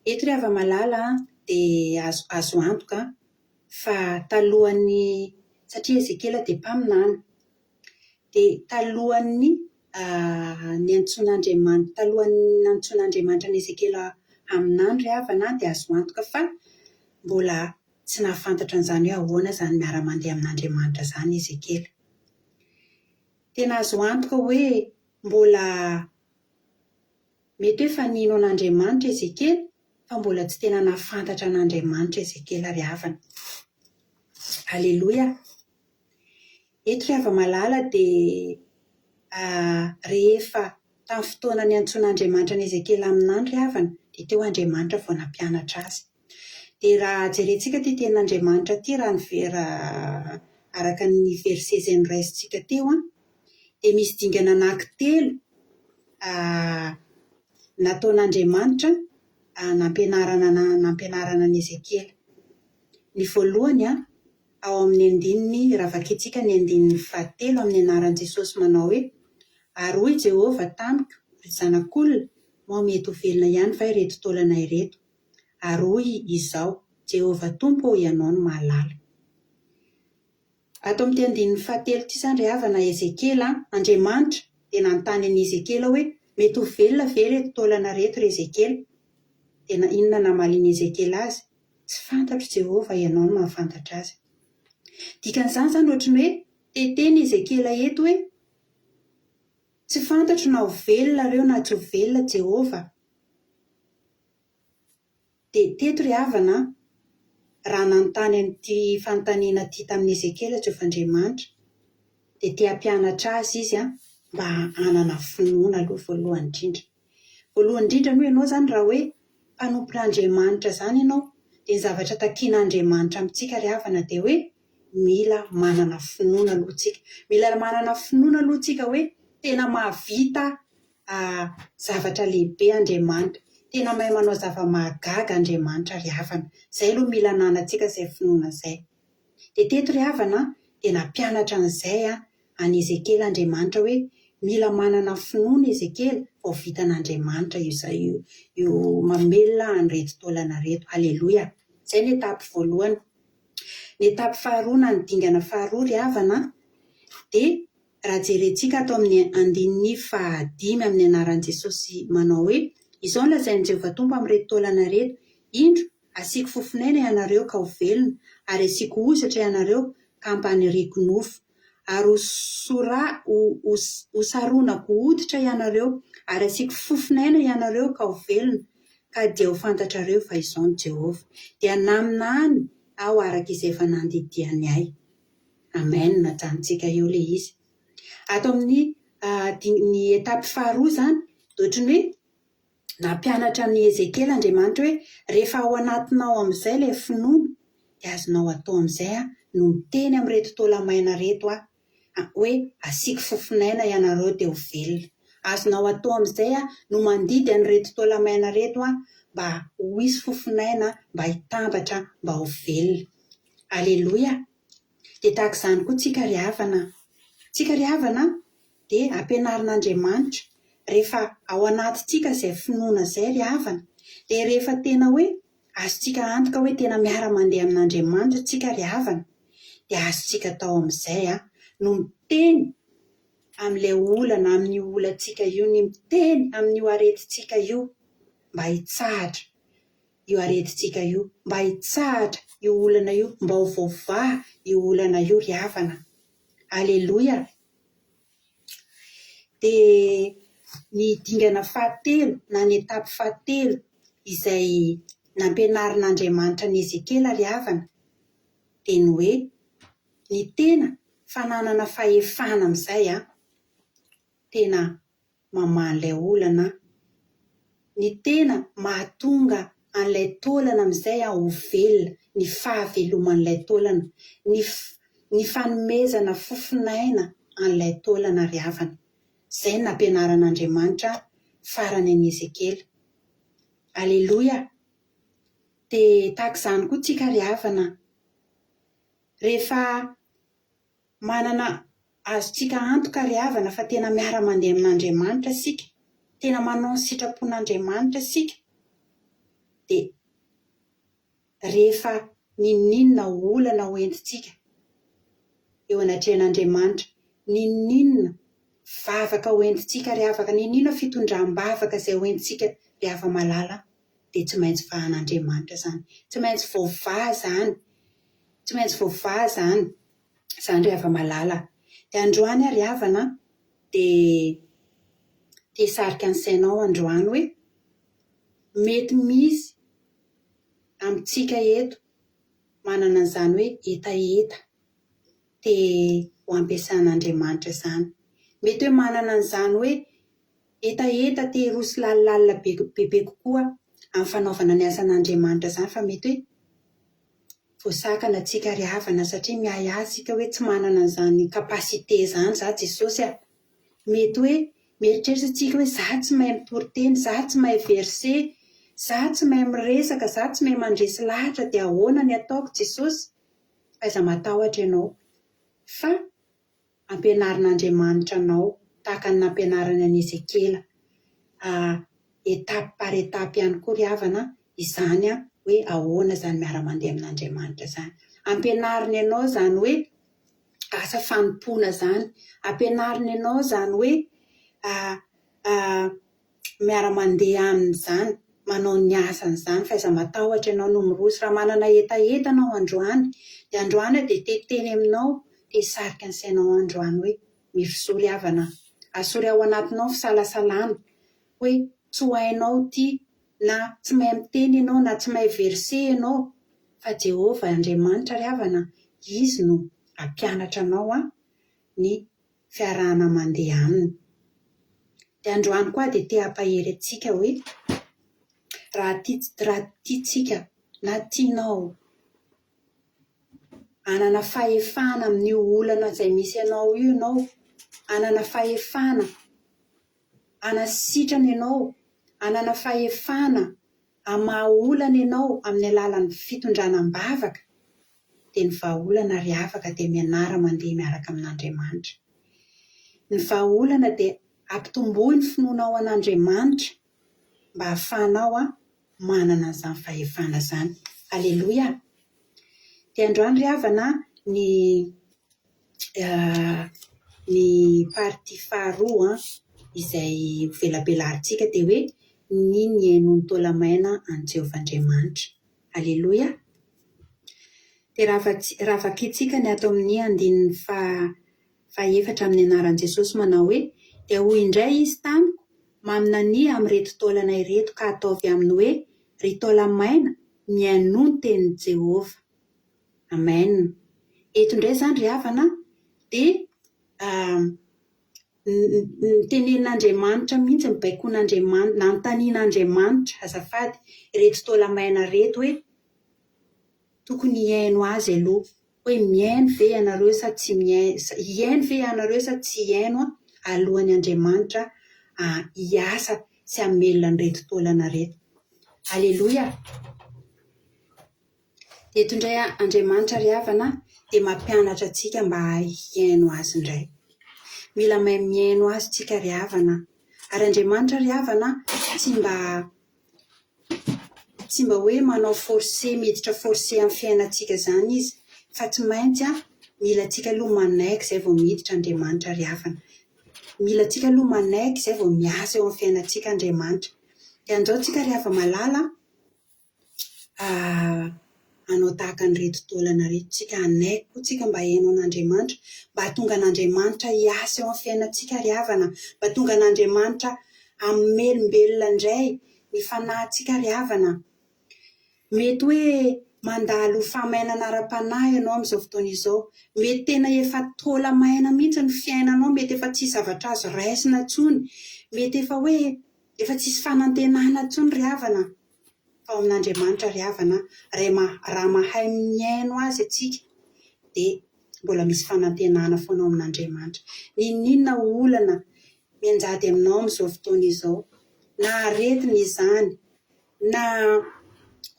Eto ry hava-malala dia azo azo antoka fa talohan'ny, satria Ezekiela dia mpaminany, dia talohan'ny niantsoan'Andriamanitra, talohan'ny nantsoin'Andriamanitra an'i Ezekiela haminany ry havana dia azo antoka fa mbola tsy nahafantatra an'izany hoe ahoana izany miara-mandeha amin'Andriamanitra izany Ezekiela. Tena azo antoka hoe mbola Mety hoe efa nino an'Andriamanitra Ezekiela, fa mbola tsy tena nahafantatra an'Andriamanitra Ezekiela ry havana. Aleloia! Eto ry hava-malala dia rehefa tamin'ny fotoana niantsoan'Andriamanitra an'i Ezekiela haminany ry havana, dia teo Andriamanitra vao nampianatra azy. Dia raha jerentsika ity tenin'Andriamanitra ity raha ny araka ny verset izay noraisintsika teo an, dia misy dingana anankitelo nataon'Andriamanitra nampianarana nampianarana an'i Ezekiela. Ny voalohany ao amin'ny andininy, raha vakintsika ny andininy fahatelo amin'ny anaran'i Jesosy manao hoe, Ary hoy Jehovah tamiko, Ry zanak'olona, moa mety ho velona ihany va ireto taolana ireto? Ary hoy izaho, Jehovah Tompo ô, Ianao no mahalala. Ato amin'ity andininy fahatelo ity izany ry havana, Ezekiela, Andriamanitra dia nanontany an'i Ezekiela hoe, Mety ho velona ve ireto taolana ireto ry Ezekiela? Dia inona namalian'i Ezekiela azy? Tsy fantatro Jehovah, ianao no mahafantatra azy. Dikan'izany izany ohatry ny hoe te-hiteny Ezekiela eto hoe, Tsy fantatro na ho velona ireo na tsy ho velona Jehovah. Dia teto ry havana an, raha nanontany an'ity fanontaniana ity tamin'i Ezekiela Jehovah Andriamanitra, dia te hampianatra azy izy an, mba hanana finoana aloha voalohany indrindra. Voalohany indrindra aloha ianao izany raha hoe mpanompon'Andriamanitra izany ianao, dia ny zavatra takian'Andriamanitra amintsika ry havana dia hoe mila manana finoana aloha tsika. Mila manana finoana aloha tsika hoe tena mahavita zavatra lehibe Andriamanitra. Tena mahay manao zava-mahagaga Andriamanitra ry havana. Izay aloha mila ananantsika izay finoana izay. Dia teto ry havana dia nampianatra an'izay an'i Ezekiela Andriamanitra hoe mila manana finoana Ezekiela vao vitan'Andriamanitra io io mamelona an'ireto taolana ireto. Aleloia. Izay ny étape voalohany. Ny étape faharoa na ny dingana faharoa ry havana dia Raha jerentsika ato amin'ny andininy fahadimy amin'ny anaran'i Jesosy manao hoe, Izao no lazain'i Jehovah Tompo amin'ireto taolana ireto, Indro, hasiako fofon'aina ianareo ka ho velona, ary hasiako hozatra ianareo ka hampaniriako nofo. Ary hosaronako hoditra ianareo, ary hasiako fofon'aina ianareo ka ho velona, ka dia ho fantatrareo fa Izaho no Jehovah. Dia naminany aho araka izay efa nandidiany ahy. Amen, ajanontsika eo ilay izy. Ato amin'ny ny étape faharoa izany dia ohatran'ny hoe nampianatra an'i Ezekiela Andriamanitra hoe rehefa ao anatinao amin'izay ilay finoana dia azonao atao amin'izay no miteny amin'ireto taola-maina ireto aho hoe asiako fofon'aina ianareo dia ho velona. Azonao atao amin'izay no mandidy an'ireto taola-maina ireto aho mba ho hisy fofon'aina mba hitambatra mba ho velona. Aleloia! Dia tahaka izany koa tsika ry havana. Tsika ry havana dia ampianarin'Andriamanitra rehefa ao anatintsika izay finoana izay ry havana, dia rehefa tena hoe azontsika antoka hoe tena miara-mandeha amin'Andriamanitra tsika ry havana, dia azontsika atao amin'izay no miteny amin'ilay olana, amin'io olantsika io, ny miteny amin'io aretintsika io mba hitsahatra. io aretintsika io, mba hitsahatra io olana io, mba ho voavaha io olana io ry havana. Aleloia! Dia ny dingana fahatelo na ny étape fahatelo izay nampianarin'Andriamanitra an'i Ezekiela ry havana dia ny hoe ny tena fananana fahefana amin'izay an, tena mamaha an'ilay olana an! Ny tena mahatonga an'ilay taolana amin'izay an ho velona, ny fahaveloman'ilay taolana, ny ny fanomezana fofon'aina an'ilay taolana ry havana. Izay no nampianaran'Andriamanitra farany an'i Ezekiela. Aleloia! Dia tahaka izany koa tsika ry havana, rehefa Manana azontsika antoka ry havana fa tena miara-mandeha amin'Andriamanitra isika, tena manao ny sitrapon'Andriamanitra isika, dia rehefa n'inon'inona olana ho entintsika eo anatrehan'Andriamanitra, n'inon'inona vavaka ho entintsika ry havaka, n'inon'inona fitondram-bavaka izay ho entintsika ry hava-malala, dia tsy maintsy vahan'Andriamanitra izany. Tsy maintsy voavaha izany. Tsy maintsy voavaha izany. Izany ry hava-malala. Dia androany aho ry havana dia te hisarika ny sainao androany hoe mety misy amintsika eto manana an'izany hoe hetaheta te ho ampiasan'Andriamanitra izany. Mety hoe manana an'izany hoe hetaheta te hiroso lalindalina bebe kokoa amin'ny fanaovana ny asan'Andriamanitra izany fa mety hoe Voasakana tsika ry havana satria miahiahy tsika hoe tsy manana an'izany capacité izany za Jesosy a! Mety hoe mieritreritra tsika hoe za tsy mahay mitory teny, za tsy mahay verset, za tsy mahay miresaka, za tsy mahay mandresy lahatra dia ahoana ny ataoko Jesosy? Aiza matahotra ianao fa ampianarin'Andriamanitra anao tahaka ny nampianarany an'i Ezekiela étape par étape ihany koa ry havana izany hoe ahoana izany miara-mandeha amin'Andriamanitra izany. Ampianariny anao izany hoe asa fanompoana izany. Ampianariny anao izany hoe. miara-mandeha aminy izany, manao ny asany izany fa aiza matahotra ianao no miroso. Raha manana hetaheta ianao androany dia androany aho dia te hiteny aminao, te hisarika ny sainao androany hoe mirosoa ry havana a! Asory ao anatinao ny fisalasalana hoe tsy ho hainao ity na tsy mahay miteny ianao na tsy mahay verset ianao fa Jehovah Andriamanitra ry havana Izy no hampianatra anao ny fiarahana mandeha aminy. Dia androany koa dia te hampahery antsika hoe raha tia raha tiantsika na tianao hanana fahefana amin'io olana izay misy anao io ianao, hanana fahefana hanasitrana ianao, hanana fahefana hamaha olana ianao amin'ny alalan'ny fitondrana am-bavaka, dia ny vahaolana ry afaka dia mianara mandeha miaraka amin'Andriamanitra. Ny vahaolana dia ampitomboy ny finoanao an'Andriamanitra mba hahafahanao manana an'izany fahefana izany. Aleloia! Dia androany ry havana ny ny partie faharoa izay hovelabelarintsika dia hoe ny nihainoan'ny taola-maina an'i Jehovah Andriamanitra. Aleloia! Dia raha raha vakintsika ny ato amin'ny andininy faha fahefatra amin'ny anaran'i Jesosy manao hoe, Dia hoy indray Izy tamiko, Maminania amin'ireto taolana ireto ka ataovy aminy hoe, Ry taola-maina, mihainoa ny tenin'i Jehovah. Amen. Eto indray izany ry havana dia Notenenin'Andriamanitra mihitsy, nobaikoin'Andriamanitra, nanontanian'Andriamanitra, azafady, ireto taola-maina ireto hoe tokony hihaino Azy aloha, hoe mihaino ve ianareo sa tsy mihaino, hihaino ve ianareo sa tsy hihaino alohan'ny Andriamanitra hiasa sy hamelona an'ireto taolana ireto. Aleloia! Eto indray Andriamanitra ry havana dia mampianatra antsika mba hihaino Azy indray. Mila mahay mihaino Azy tsika ry havana. Ary Andriamanitra ry havana tsy mba tsy mba hoe manao forcé, miditra forcé amin'ny fiainantsika izany Izy fa tsy maintsy mila antsika aloha manaiky izay vao miditra Andriamanitra ry havana. Mila antsika aloha manaiky izay vao miasa eo amin'ny fiainantsika Andriamanitra. Dia andao tsika ry hava-malala hanao tahaka an'ireto taolana ireto tsika, hanaiky koa tsika mba hihaino an'Andriamanitra, mba hahatonga an'Andriamanitra hiasa eo amin'ny fiainantsika ry havana, mba hahatonga an'Andriamanitra hamelombelona indray ny fanahintsika ry havana. Mety hoe mandalo fahamainana ara-panahy ianao amin'izao fotoana izao, mety tena efa taola-maina mihitsy ny fiainanao, mety efa tsisy zavatra azo raisina intsony, mety efa hoe efa tsisy fanantenana intsony ry havana. Fa ao amin'Andriamanitra ry havana raha mahay mihaino Azy antsika dia mbola misy fanantenana foana ao amin'Andriamanitra. N'inon'inona olana mianjady aminao amin'izao fotoana izao, na aretina izany, na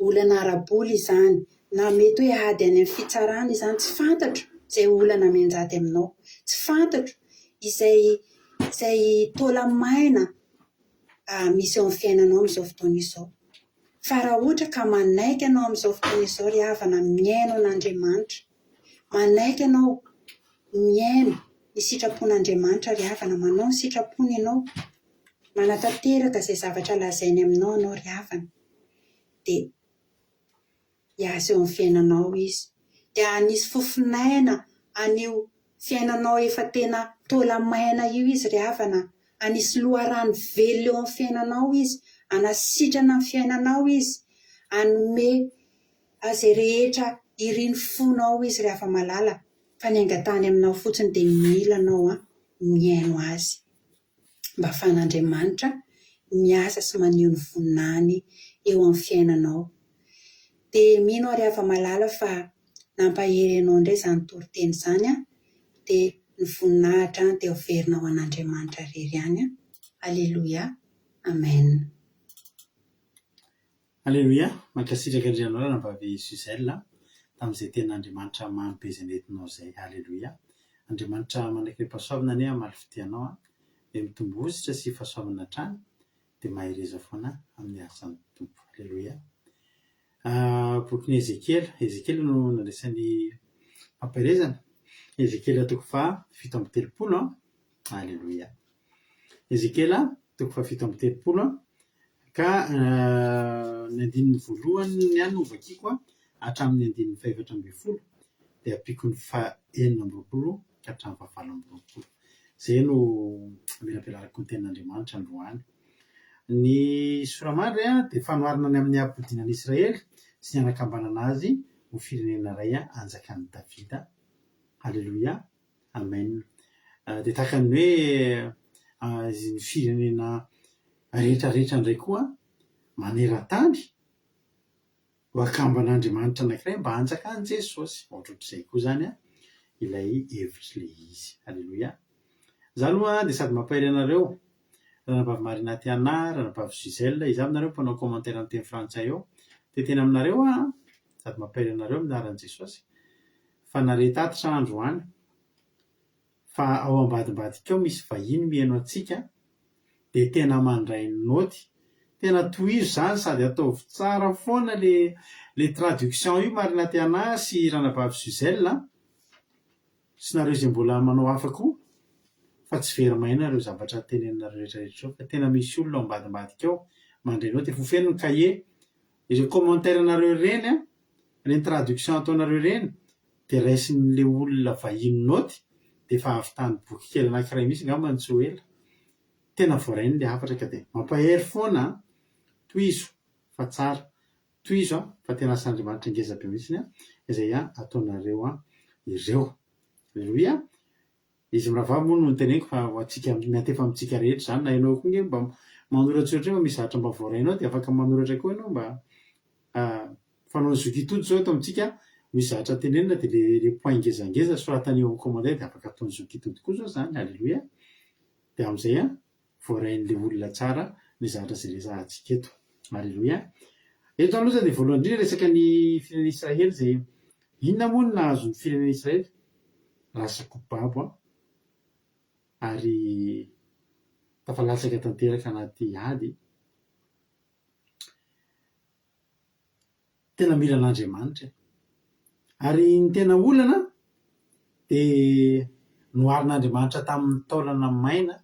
olana ara-bola izany, na mety hoe ady any amin'ny fitsarana izany, tsy fantatro izay olana mianjady aminao, tsy fantatro izay izay taola-maina misy eo amin'ny fiainanao amin'izao fotoana izao. Fa raha ohatra ka manaiky ianao amin'izao fotoana izao ry havana mihaino an'Andriamanitra, manaiky ianao mihaino ny sitrapon'Andriamanitra ry havana, manao ny sitrapony ianao, manatanteraka izay zavatra lazainy aminao ianao ry havana, dia hiasa eo amin'ny fiainanao Izy. Dia hanisy fofon'aina an'io fiainanao efa tena taola-maina io Izy ry havana. Hanisy loharano velona eo amin'ny fiainanao Izy, hanasitrana ny fiainanao Izy, hanome izay rehetra irin'ny fonao Izy ry hava-malala. Fa ny angatahany aminao fotsiny dia mila anao mihaino Azy. Mba ahafahan'Andriamanitra miasa sy maneho ny voninahiny eo amin'ny fiainanao. Dia mino aho ry hava-malala fa nampahery anao indray izany toriteny izany an, dia ny voninahitra dia averina ho an'Andriamanitra irery ihany an. Aleloia. Amen. Aleloia! Mankasitraka indrindra anao Ranabavy Gisèle tamin'izay tenin'Andriamanitra mamy be izay nentinao izay. Aleloia! Andriamanitra manakirem-pahasoavana anie hamaly fitia anao an! Dia mitombositra sy fahasoavana hatrany dia mahereza foana amin'ny asan'ny Tompo. Aleloia! Bokin'i Ezekiela, Ezekiela no nandraisan'ny fampaherezana, Ezekiela toko faha 37 an! Aleloia! Ezekiela. toko fahafito amby 30 ka ny andininy voalohany ihany no vakiko hatramin'ny andininy fahefatra ambin'ny folo dia ampiako ny faha-26 ka hatramin'ny faha-28. Izay no hamelambelarako ny tenin'Andriamanitra androany. Ny soramandry dia fanoharana ny amin'ny hampodiana an'i Israely sy ny hanakambanana azy ho firenena iray hanjakan'i Davida. Haleloia. Amen. Dia tahaka ny hoe ny firenena rehetra rehetra indray koa maneran-tany ho akamban'Andriamanitra anankiray mba hanjakan'i Jesosy. Ohatrohatr'izay koa izany ilay hevitr'ilay izy. Aleloia. Izaho aloha dia sady mampahery anareo, Ranabavy Marina Tiana, Ranabavy Gisèle, iza avy nareo mpanao commentaire amin'ny teny frantsay eo? Te hiteny aminareo aho an, sady mampahery anareo amin'ny anaran'i Jesosy. Fa nare tatitra androany fa ao ambadimbadika ao misy vahiny mihaino antsika dia tena mandray naoty. Tena tohizo izany sady ataovy tsara foana le le traduction io Marina Tiana sy Ranabavy Gisèle a! Sy nareo izay mbola manao hafa koa fa tsy very maina ireo zavatra teneninareo rehetra rehetra ireo fa tena misy olona ao ambadimbadika ao mandray naoty. Efa ho feno ny cahier. Ireo commentaire nareo ireny an, ireny traduction ataonareo ireny dia raisin'ilay olona vahiny naoty dia efa ahavitany boky kely anankiray mihitsy angambany tsy ho ela. Tena voarainy ilay hafatra ka dia mampahery foana an! Tohizo fa tsara. Tohizo an, fa tena asan'Andriamanitra ngeza be mihitsy an izay ataonareo an ireo. Aleloia! Izy mirahavavy moa no noteneniko fa ho antsika miantefa amintsika rehetra izany na ianao koa nge mba manoratsoratra eo mba misy zavatra mba voarainao dia afaka manoratra koa ianao mba fanaon'ny zoky Itody izao eto amintsika misy zavatra tenenina dia le le point ngezangeza soratana eo amin'ny commentaire dia afaka ataon'ny zoky Itody koa izao izany aleloia dia amin'izay an voarain'ilay olona tsara ny zavatra izay resahantsika eto. Aleloia. Eto aloha izany dia voalohany indrindra resaka ny firenena Israely izay inona moa no nahazo ny firenena Israely? Lasa ko babo an! Ary tafalatsaka tanteraka anaty ady. Tena mila an'Andriamanitra e. Ary ny tena olana dia noharin'Andriamanitra tamin'ny taolana maina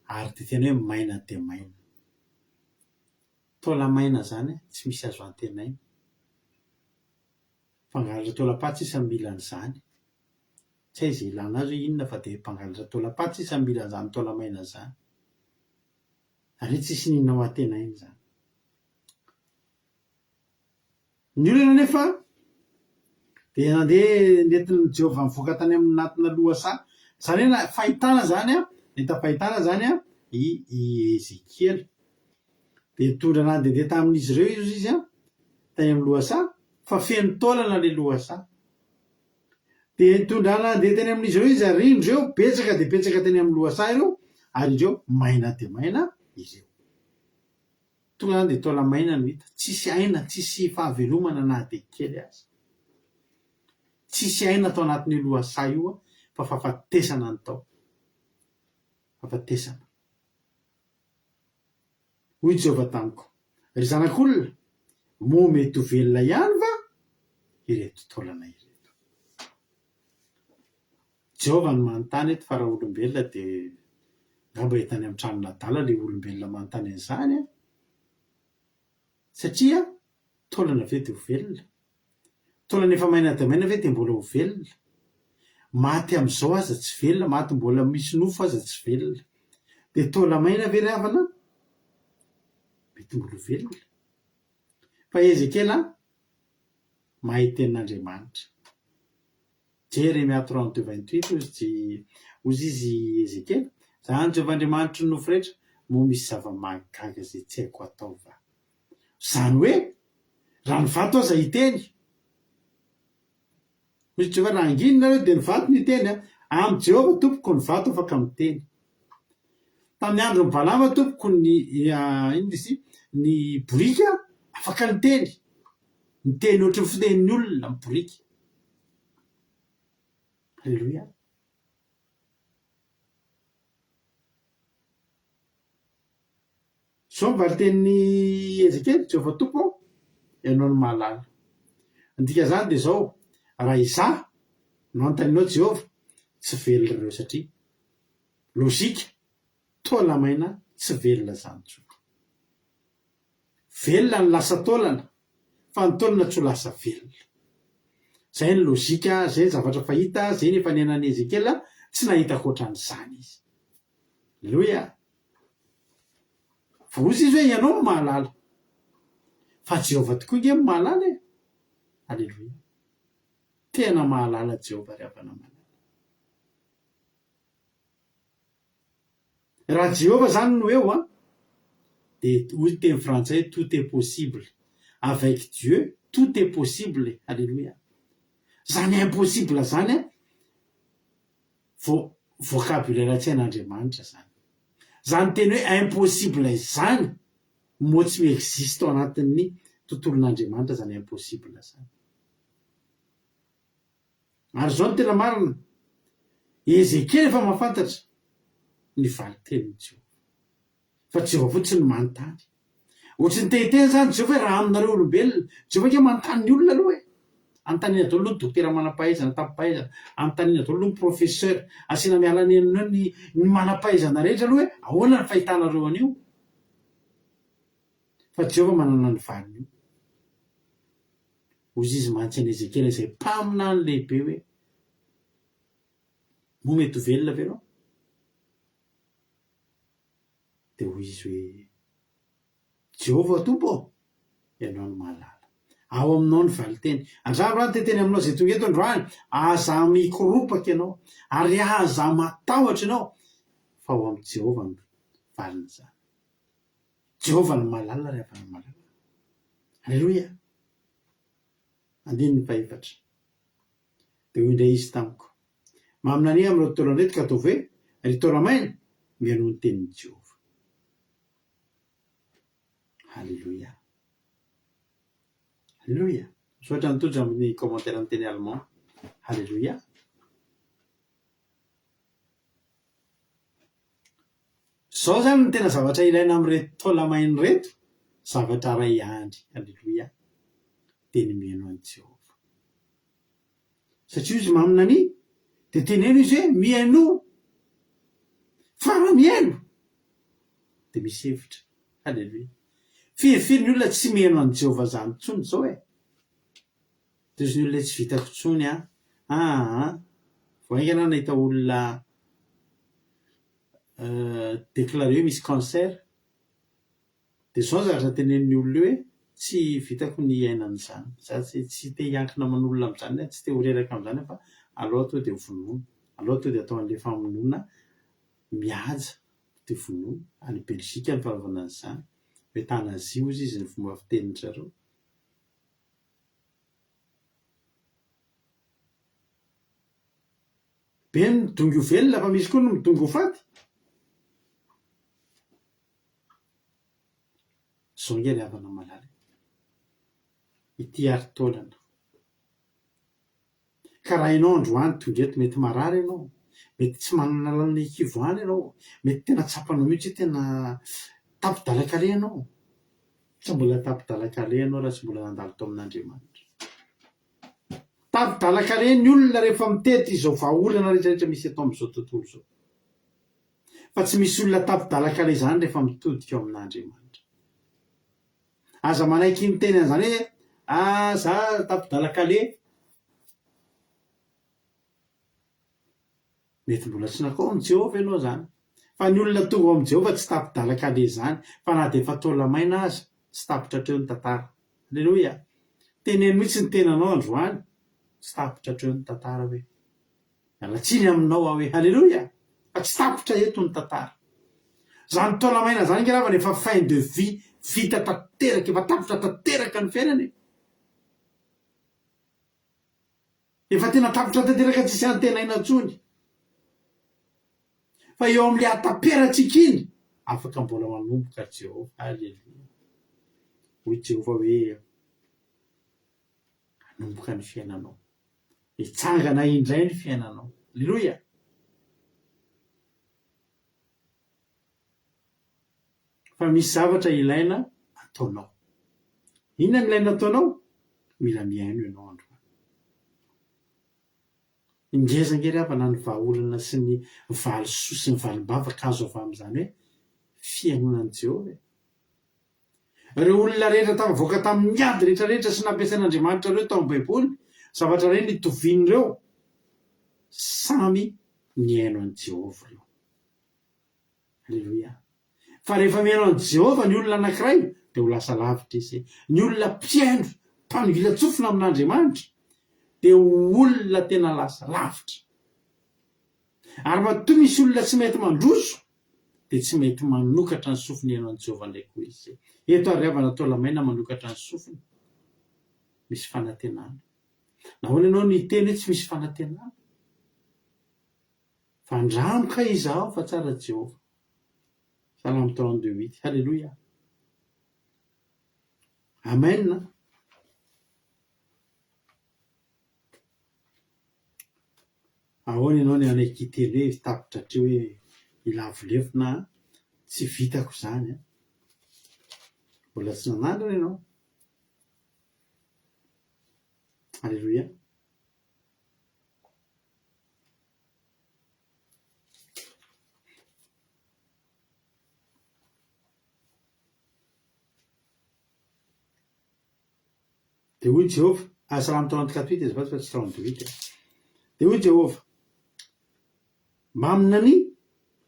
ary dia tena hoe maina dia maina. Taola-maina izany tsy misy azo antenaina. Mpangalatra taolam-paty sisa no mila an'izany. Tsy hay izay ilana azy hoe inona fa dia mpangalatra taolam-paty sisa no mila an'izany taola-maina izany. Ary hoe tsisy n'inona ho antenaina izany. Ny olana anefa dia nandeha nentin'i Jehovah nivoaka tany amin'ny anatina lohasaha. Izany hoe na- fahitana izany an, nahita fahitana izany an i i Ezekiela. Dia nitondra nandehandeha tamin'izy ireo izy izy an, tany amin'ny lohasaha, fa feno taolana ilay lohasaha. Dia nitondra nandeha teny amin'izy ireo izy ary indreo betsaka dia betsaka teny amin'ny lohasaha ireo, ary indreo maina dia maina ireo. Tonga zany dia taola maina no hita. Tsisy aina, tsisy fahavelomana na dia kely aza. Tsisy aina tao anatin'io lohasaha io fa fahafatesana no tao. Fahafatesana. Hoy Jehovah tamiko, Ry zanak'olona, moa mety ho velona ihany va ireto taolana ireto? Jehovah no manontany eto fa raha olombelona dia angamba hita any amin'ny tranon'adala ilay olombelona manontany an'izany an! Satria taolana ve dia ho velona? Taolana efa maina dia maina ve dia mbola ho velona? Maty amin'izao aza tsy velona, maty mbola misy nofo aza tsy velona. Dia taola-maina ve ry havana? Mety mbola ho velona. Fa Ezekiela mahay tenin'Andriamanitra. Jeremia 32 28, hozy i, hozy izy i Ezekiela, Izaho no Jehovah Andriamanitry ny nofo rehetra, moa misy zava-mahagaga izay tsy haiko atao va? Izany hoe, raha ny vato aza hiteny, hoy Jehovah, raha hangina nareo dia ny vato no hiteny, amin'i Jehovah tompoko ny vato afaka miteny. Tamin'ny andron'i Balama tompoko ny, inona izy ity, ny boriky afaka niteny, niteny ohatry ny fitenin'ny olona ny boriky. Aleloia. Izao ny valin-tenin'i Ezekiela, Jehovah Tompo ô, Ianao no mahalala. Ny dikan'izany dia izao, raha izaho no anontanianao Jehovah, tsy velona ireo satria lojika, taola-maina. Tsy velona izany intsony. Velona ny lasa taolana fa ny taolana tsy ho lasa velona. Izay ny lojika, izay ny zavatra fahita, izay ny efa niainan'i Ezekiela, tsy nahita ankoatran'izany izy. Aleloia! Fa hoy izy hoe ianao no mahalala. Fa Jehovah tokoa ange no mahalala e! Aleloia! Tena mahalala Jehovah ry havana malala. Raha Jehovah zany no eo an, dia hoy ny teny frantsay hoe tout est possible. Avec Dieu tout est possible. Aleloia. Zany impossible zany an, vo vocabulaire tsy hain'Andriamanitra zany. Zany teny hoe impossible izany, mot tsy mi-existe ao anatin'ny tontolon'Andriamanitra zany impossible zany. Ary izao no tena marina, Ezekiela efa mahafantatra ny valin-tenin'i Jehovah. Fa Jehovah fotsiny no manontany. Ohatry ny te-hiteny izany Jehovah hoe raha aminareo olombelona. Jehovah ange manontany ny olona aloha e. Anontaniana daholo aloha ny dokotera manam-pahaizana, tampom-pahaizana. Anontaniana daholo aloha ny professeur. Asiana miala nenina eo ny ny manam-pahaizana rehetra aloha hoe ahoana ny fahitanareo an'io. Fa Jehovah manana ny valin'io. Hoy izy mantsy an'i Ezekiela izay mpaminany lehibe hoe, Moa mety ho velona ve ianao? Dia hoy izy hoe, Jehovah Tompo ô, Ianao no mahalala. Ao aminao ny valinteny. Andramo raha ny te-hiteny aminao izay tonga eto androany, aza mikoropaka ianao, ary aza matahotra ianao, fa ao amin'i Jehovah ny valin'izany. Jehovah no mahalala ry havana malala. Aleloia! Andininy fahefatra. Dia hoy indray izy tamiko, Maminania amin'ireto taolana ireto ka ataovy hoe, Ry taola-maina, mihainoa ny tenin'i Jehovah. Aleloia! Aleloia! Misaotra an'i Tojo amin'ny commentaire amin'ny teny allemand. Aleloia! Zao zany no tena zavatra ilaina amin'ireto taola-maina ireto, zavatra iray ihany, aleloia, dia ny mihaino an'i Jehovah. Satria izy maminania, dia teneno izy hoe mihainoa, fa raha mihaino dia misy hevitra, aleloia. Firifiry ny olona tsy mihaino an'i Jehovah zany intsony zao e! Toy ny olona tsy vitako intsony an! Aa! Vao haingana aho nahita olona déclaré hoe misy cancer, dia izao ny zavatra tenenin'io olona io hoe tsy vitako ny hiaina an'izany, za tsy tsy te hiankina aman'olona amin'izany aho, tsy te ho reraka amin'izany aho fa aleo tonga dia vonoina, aleo tonga dia atao an'ilay famonoana mihaja dia vonoina, any Belgique ny fanaovana an'izany, euthanasie hozy izy ny fomba fitenin-dry zareo. Be ny midongy ho velona fa misy koa ny midongy ho faty. Zao nge ry havana malala e. Ity ary taolana. Ka raha ianao androany tonga eto mety marary ianao, mety tsy manana lalana hikivoahana ianao, mety tena tsapanao mihitsy hoe tena tapi-dalan-kaleha ianao. Tsy mbola tapi-dalan-kaleha ianao raha tsy mbola nandalo tao amin'Andriamanitra. Tapi-dalan-kaleha ny olona rehefa mitety izao vahaolana rehetra rehetra misy eto amin'izao tontolo izao. Fa tsy misy olona tapi-dalan-kaleha izany rehefa mitodika ao amin'Andriamanitra. Aza manaiky miteny an'izany hoe ah za tapi-dalan-kaleha. Mety mbola tsy nankao amin'i Jehovah ianao izany. Fa ny olona tonga ao amin'i Jehovah tsy tapi-dalan-kaleha izany, fa na dia efa taola-maina aza, tsy tapitra hatreo ny tantara. Aleloia! Teneno mihitsy ny tenanao androany, tsy tapitra hatreo ny tantara hoe. Miala tsiny aminao aho hoe Aleloia! Fa tsy tapitra eto ny tantara. Izany taola-maina izany ange ravana efa fin de vie vita tanteraka, efa tapitra tanteraka ny fiainana e! Efa tena tapitra tanteraka tsisy antenaina intsony. Fa eo amin'ilay hataperantsika iny, afaka mbola manomboka ry Jehovah. Aleloia. Hoy Jehovah hoe, Hanomboka ny fiainanao. Hitsangana indray ny fiainanao. Aleloia. Fa misy zavatra ilaina ataonao. Inona no ilaina ataonao? Mila mihaino ianao androany. Ngeza ange ry havana ny vahaolana sy ny valisoa sy ny valim-bavaka azo avy amin'izany hoe. Fihainoana an'i Jehovah e. Ireo olona rehetra tafavoaka tamin'ny ady rehetra rehetra sy nampiasain'Andriamanitra ireo tao amin'ny Baiboly, zavatra ireny itovian'ireo, samy nihaino an'i Jehovah ireo. Aleloia. Fa rehefa mihaino an'i Jehovah ny olona anankiray, dia ho lasa lavitra izy. Ny olona mpihaino, mpanongilan-tsofina amin'Andriamanitra, dia ho olona tena lasa lavitra. Ary matoa misy olona tsy mety mandroso, dia tsy mety manokatra ny sofiny hihaino an'i Jehovah indray koa izy. Eto ary havana taola-maina manokatra ny sofiny. Misy fanantenana. Nahoana ianao no hiteny hoe tsy misy fanantenana? Fa andramo kay izaho fa tsara Jehovah. Salamo 32 huit. Haleloia. Amen. Ahoana ianao ny hanaiky hiteny hoe tapitra hatreo hoe hilavo lefona an, tsy vitako izany an. Mbola tsy nanandrana ianao. Aleloia. Dia hoy Jehovah, ah, Salamo 34 huit azafady fa tsy 32 huit a. Dia hoy Jehovah, Maminania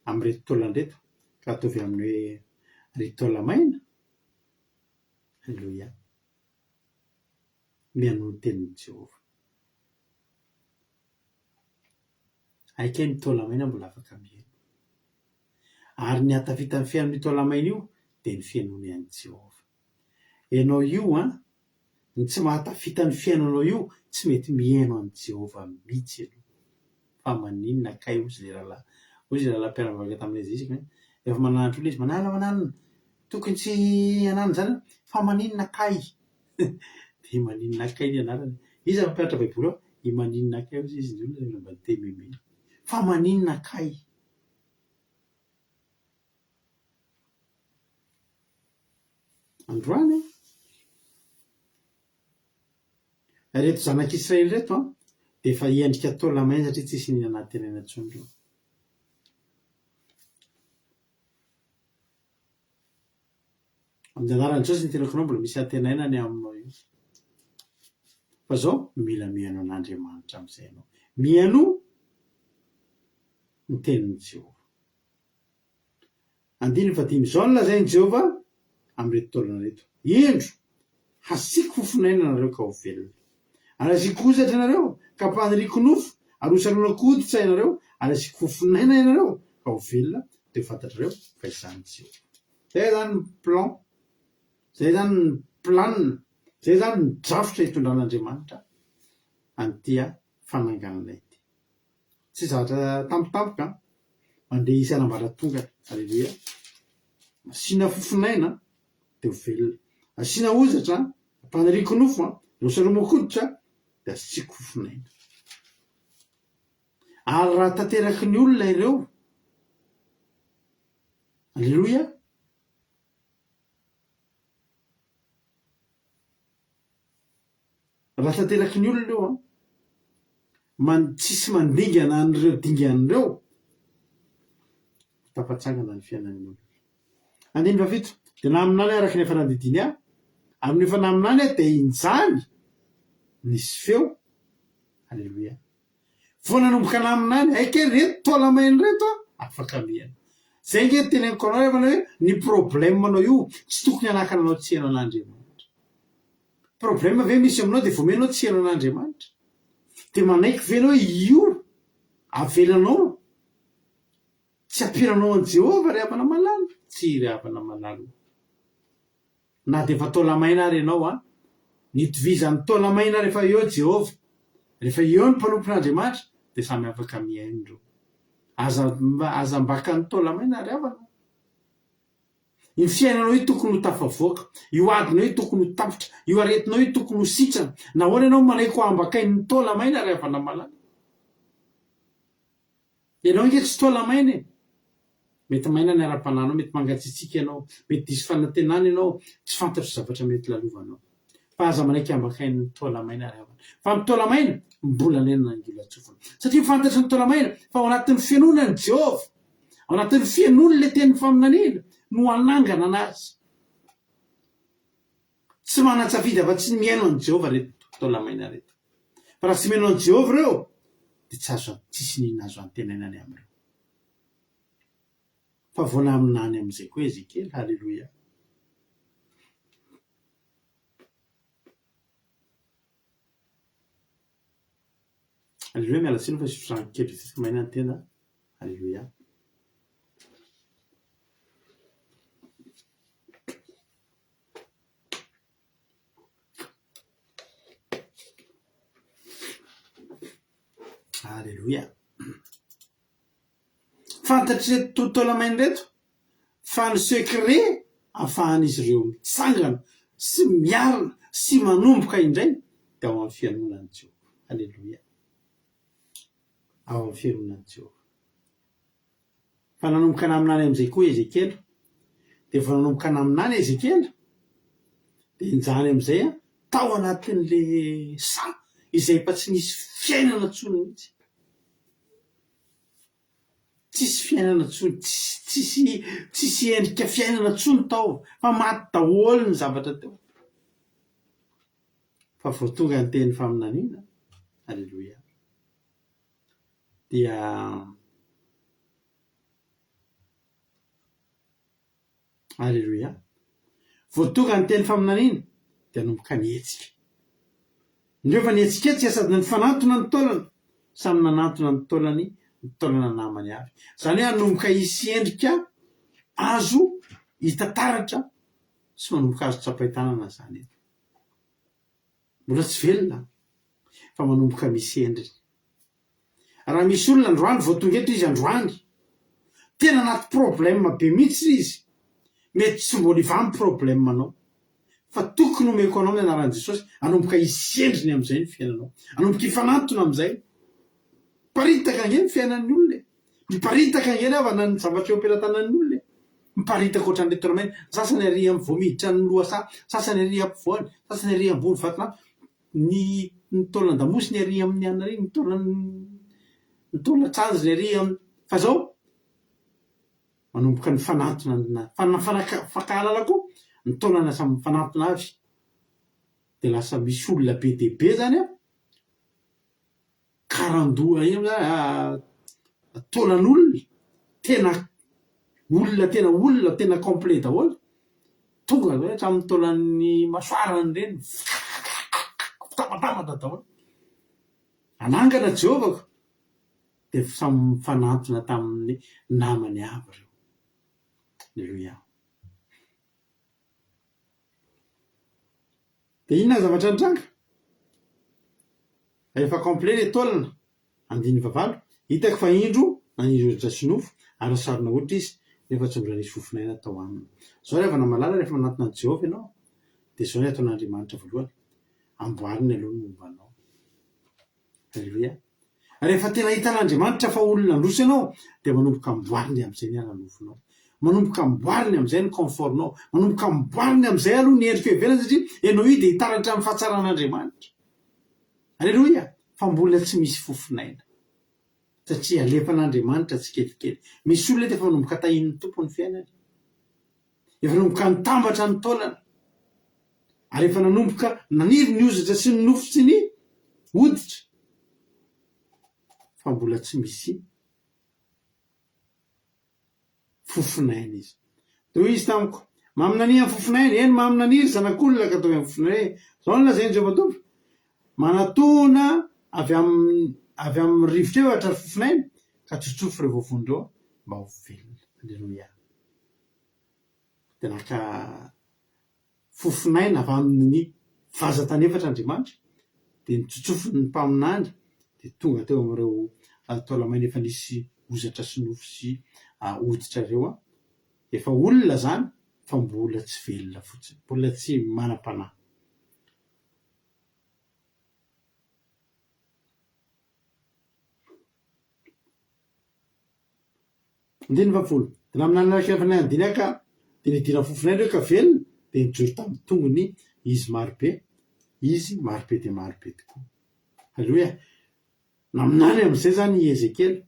amin'ireto taolana ireto, ka ataovy amin'ny hoe, Ry taola maina. Aleloia. Mihainoa ny tenin'i Jehovah. Hay kay ny taola maina mbola afaka mihaino. Ary ny hahatafita ny fihainon'io taola maina io dia ny fihainoany an'i Jehovah. Ianao io an, ny tsy mahatafita ny fiainanao io, tsy mety mihaino an'i Jehovah mihitsy ianao. Fa maninona kay hozy ilay rahalahy, hozy ilay rahalahy mpiara-mivavaka taminay izay izy hoe, rehefa mananatra olona izy, mananana mananana, tokony tsy hananana izany an, fa maninona kay? Dia maninona kay ny anarany. Iza no mpampianatra baiboly ao? I maninona kay hozy izy ny olona rehefa mba niteny meme. Fa maninona kay? Androany an! Ireto zanak'Israely ireto an, dia efa endrika taola-maina satria tsisy nihinana antenaina intsony ireo. Amin'ny anaran'i Jesosy ny tenako anao mbola misy antenaina ny aminao io. Fa zao, mila mihaino an'Andriamanitra amin'izay ianao. Mihainoa ny tenin'i Jehovah. Andininy fahadimy, Izao no lazain'i Jehovah amin'ireto taolana ireto, Indro, hasiako fofonaina ianareo ka ho velona. Ary hasiako hozatra ianareo, ka hampaniriako nofo, ary hosaronako hoditra ianareo, ary hasiako fofonaina ianareo, ka ho velona, dia ho fantatrareo fa Izaho no Jehovah. Izay izany ny plan, izay izany ny planina, izay izany ny drafitra hitondran'Andriamanitra an'ity fananganana ity. Tsy zavatra tampotampoka an! Mandeha isan'ambaratongany. Aleloia! Asiana fofon'aina dia ho velona. Asiana hozatra, ampaniriako nofo an, rosalomako hoditra dia asiako fofon'aina. Ary raha tanteraky ny olona ireo, aleloia! Raha tanteraky ny olona io an, man, tsisy mandingana an'ireo dingana ireo, ho tafatsangana ny fiainan'ny olona. Andininy fahafito, Dia naminany araka ny efa nandidiany ahy, ary nony efa naminany aho dia injany nisy feo, Aleloia. Vao nanomboka naminany, hay kay reto taola-maina reto an, afaka miaina. Zay ange no teneniko anao ry havana hoe ny problème-nao io tsy tokony hanakana anao tsy hihaino an'Andriamanitra. Problème ve misy aminao dia vao mihaino anao tsy hihaino an'Andriamanitra? Dia manaiky ve ianao hoe io avelanao tsy ampiranao an'i Jehovah ry havana malala? Tsia ry havana malala o. Na dia efa taola-maina ary ianao an, ny itovizan'ny taola-maina rehefa eo Jehovah, rehefa eo ny mpanompon'Andriamanitra dia samy afaka mihaino ireo. Aza aza ambakan'ny taola-maina ry havana. Io fiainanao io tokony ho tafavoaka, io adinao io tokony ho tapitra, io aretinao io tokony ho sitrana. Nahoana ianao manaiky ho ambakain'ny taola-maina ry havana malala? Ianao ange tsy taola-maina e! Mety maina ny ara-panahinao, mety mangatsiatsiaka ianao, mety diso fanantenana ianao, tsy fantatro zavatra mety lalovanao. Fa aza manaiky ambakain'ny taola-maina ry havana. Fa ny taola-maina, mbola nenina angilan-tsofina. Satria fantatry ny taola-maina fa ao anatin'ny finoana an'i Jehovah, ao anatin'ny finoana ilay tenin'ny faminaniana. no hanangana anazy. Tsy manan-tsafidy afa-tsy ny mihaino an'i Jehovah ireto taola-maina ireto. Fa raha tsy mihaino an'i Jehovah ireo, dia tsy azo, tsisy n'inona azo antenaina ny amin'ireo. Fa vao naminany amin'izay koa Ezekiela. Haleloia. Aleloia, miala tsiny fa sotrano kely vitsivitsy maina ny tenda. Aleloia. Aleloia. Fantatr'ireto taolamaina ireto fa ny secret ahafahan'izy ireo mitsangana sy miarina sy manomboka indray dia ao amin'ny fihainoana an'i Jehovah. Aleloia. Ao amin'ny fihainoana an'i Jehovah. Fa nanomboka naminany amin'izay koa Ezekiela. Dia vao nanomboka naminany Ezekiela, dia injany amin'izay tao anatin'ilay saha izay efa tsy nisy fiainana intsony mihitsy. Tsisy fiainana intsony, tsisy tsisy tsisy endrika fiainana intsony tao fa maty daholo ny zavatra teo. Fa vao tonga ny teny faminaniana, aleloia, dia Aleloia. Vao tonga ny teny faminaniana dia nanomboka nihetsika. Indreo fa nihetsiketsika sady nifanantona ny taolana. Samy nanantona ny taolany ny taolana namany avy. Izany hoe hanomboka hisy endrika azo hita taratra sy manomboka azo tsapain-tanana izany eto. Mbola tsy velona fa manomboka misy endriny. Raha misy olona androany vao tonga eto izy androany, tena anaty problème be mihitsy izy, mety tsy mbola hivaha ny problème nao, fa toky no omeko anao ny anaran'i Jesosy, hanomboka hisy endriny amin'izay ny fiainanao, hanomboka hifanantona amin'izay. Miparitaka ange ny fiainan'ny olona e! Miparitaka ange ny havana ny zavatra eo am-pelatanan'ny olona e! Miparitaka ohatran'ny lettre main, ny sasany ary amin'ny vao miditra ny lohasaha, sasany ary ampovoany, sasany ary ambony vatolampy, Ny ny taolan-damosiny ary amin'ny anona ary, ny taolan ny taolan-tsanjiny ary amin'ny, fa zao manomboka mifanantona na fa na fanaka fankahalala koa ny taolana samy mifanantona avy dia lasa misy olona be dia be zany an, Karandoha iny moa zany taolan'olona, tena olona tena olona tena complet daholo, tonga zay hatramin'ny taolan'ny masoarany ireny, mitambatambatra daholo. Hanangana Jehovah ko! Dia samy nifanantona tamin'ny namany avy ireo. Aleloia. Dia inona ny zavatra nitranga? Rehefa complet ilay taolana, andininy fahavalo, hitako fa indro naniry hoditra sy nofo ary nisarona hoditra izy, nefa tsy mbola nisy fofon'aina tao aminy. Izao ry havana malala, rehefa manatona an'i Jehovah ianao, dia izao ny ataon'Andriamanitra voalohany, amboariny aloha ny momba anao. Aleloia. Rehefa tena hitan'Andriamanitra fa olona handroso ianao, dia manomboka amboariny amin'izay ny ara-nofonao. Manomboka amboariny amin'izay ny confort-nao. Manomboka amboariny amin'izay aloha ny endrikao ivelany satria ianao io dia hitaratra amin'ny fahatsaran'Andriamanitra. Aleloia! Fa mbola tsy misy fofon'aina. Satria alefan'Andriamanitra tsikelikely. Misy olona eto efa manomboka tahian'ny Tompo ny fiainany. Efa nanomboka nitambatra ny taolana. Ary efa nanomboka naniry ny hozatra sy ny nofo sy ny hoditra. Fa mbola tsy misy fofon'aina izy. Dia hoy izy tamiko, Maminania amin'ny fofon'aina, eny, maminania ry zanak'olona ka ataovy amin'ny fofon'aina hoe, Izao no lazain'i Jehovah Tompo, Manatona avy amin'ny avy amin'ny rivotra efatra ry fofon'aina, ka tsotsofy ireo voavony ireo mba ho velona. Aleloia. Dia naka fofon'aina avy amin'ny vazan-tany efatra Andriamanitra, dia notsotsofiny ny mpaminany, dia tonga teo amin'ireo taolamaina efa nisy hozatra sy nofo sy hoditra ireo. Efa olona izany fa mbola tsy velona fotsiny, mbola tsy manam-panahy. Andininy fahafolo. Dia naminany araka efa niandiny aho ka dia nidiran'ny fofon'aina ireo ka velona, dia nijoro tamin'ny tongony izy marobe, izy marobe dia marobe tokoa. Haleloia! Naminany amin'izay izany i Ezekiela.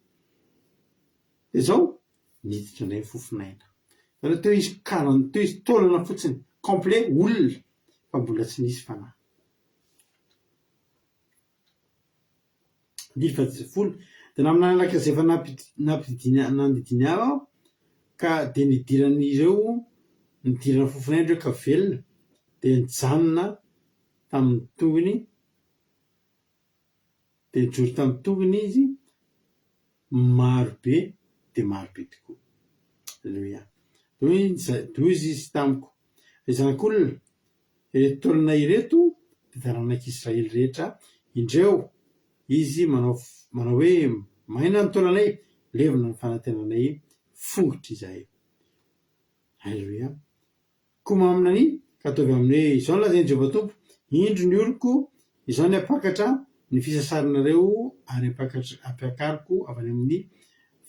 Dia izao, niditra indray ny fofon'aina. Izany hoe teo izy karana, teo izy taolana fotsiny, complet, olona, fa mbola tsy nisy fanahy. Andininy faha-10, Dia naminany araka izay efa nampididiany nandidiany ahy aho, ka dia nidiran'ireo nidirana fofon'aina ireo ka velona, dia nijanona tamin'ny tongony, dia nijoro tamin'ny tongony izy, maro be dia maro be tokoa. Aleloia. Dia hoy izy tamiko, Ry zanak'olona, Ireto taolana ireto dia taranak'i Israely rehetra, indreo, izy manao manao hoe, Maina ny taolanay, levona ny fanantenanay, fongotra izahay. Aleloia. Koa maminania, ka ataovy aminy hoe, Izao no lazain'i Jehovah Tompo, Indro ny oloko, izaho ny hampakatra ny fisasaranareo ary hampakatra hampiakariko avy any amin'ny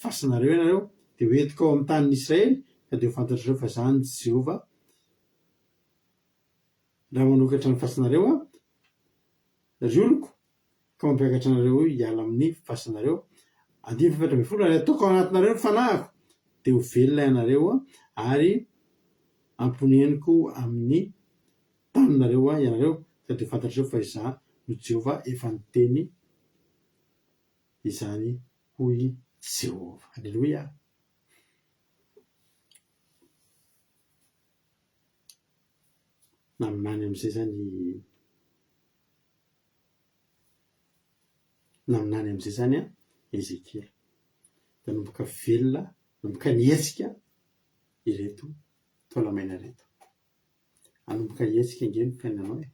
fasanareo ianareo, dia ho entiko ao amin'ny tanin'i Israely, ka dia ho fantatrareo fa izaho no Jehovah. Raha manokatra ny fasanareo Aho, ry oloko, ka mampiakatra anareo hiala amin'ny fasanareo, andininy faha 14, ary hataoko ao anatinareo ny fanahiko, dia ho velona ianareo, ary hamponeniko amin'ny taninareo ianareo, ka dia ho fantatrareo fa Izaho no Jehovah efa niteny izany, hoy Jehovah. Aleloia! Naminany amin'izay izany i Naminany amin'izay izany an Ezekiela. Nanomboka velona, nanomboka nihetsika ireto taolamaina ireto. Hanomboka hihetsika ange ny fiainanao e.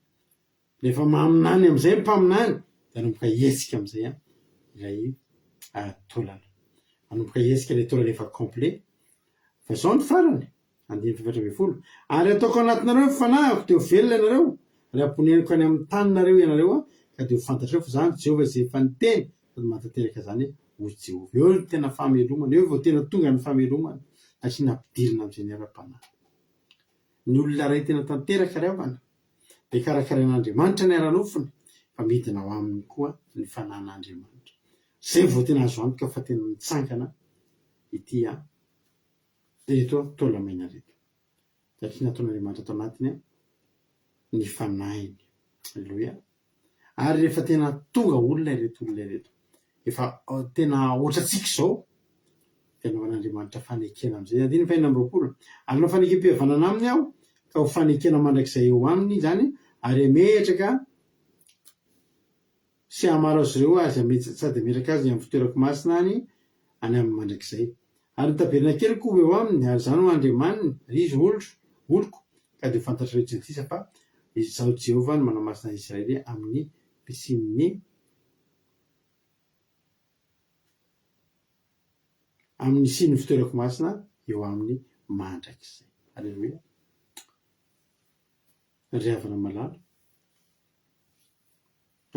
Rehefa maminany amin'izay ny mpaminany dia hanomboka hihetsika amin'izay an ilay taolana. Hanomboka hihetsika ilay taolana efa complet. Fa izao ny farany, andininy faha-14, Ary hataoko anatinareo ny fanahiko, dia ho velona ianareo, ary hamponeniko any amin'ny taninareo ianareo, ka dia ho fantatrareo fa izaho no Jehovah izay efa niteny sady mahatanteraka izany, hoy Jehovah. Eo no tena famelomana, eo vao tena tonga ny famelomana, satria nampidirina amin'izay ny ara-panahy. Ny olona iray tena tanteraka ry havana, dia karakarain'Andriamanitra ny ara-nofony, fa midina ao aminy koa ny fanan'Andriamanitra. Izay vao tena azo antoka fa tena mitsangana ity an, ireto taolamena ireto. Satria nataon'Andriamanitra tao anatiny ny fanahiny. Aleloia. Ary rehefa tena tonga olona ireto olona ireto, efa tena ohatrantsika izao, dia anaovan'Andriamanitra fanekena amin'izay. Andininy fahenina amby 20. Ary hanao fanekem-pihavanana aminy Aho, ka ho fanekena mandrakizay eo aminy izany, ary hametraka sy hahamaro azy ireo azy sady hametraka azy amin'ny fitoerako masina any any aminy mandrakizay. Ary ny tabernakeliko ho eo aminy, ary Izaho no Andriamaniny, ary izy ho olotro, oloko, ka dia ho fantatr'ireo Jentilisa fa Izaho Jehovah no manamasina an'i Israely amin'ny fisian'ny amin'ny hisian'ny fitoerako masina eo aminy mandrakizay. Aleloia. Ry havana malala.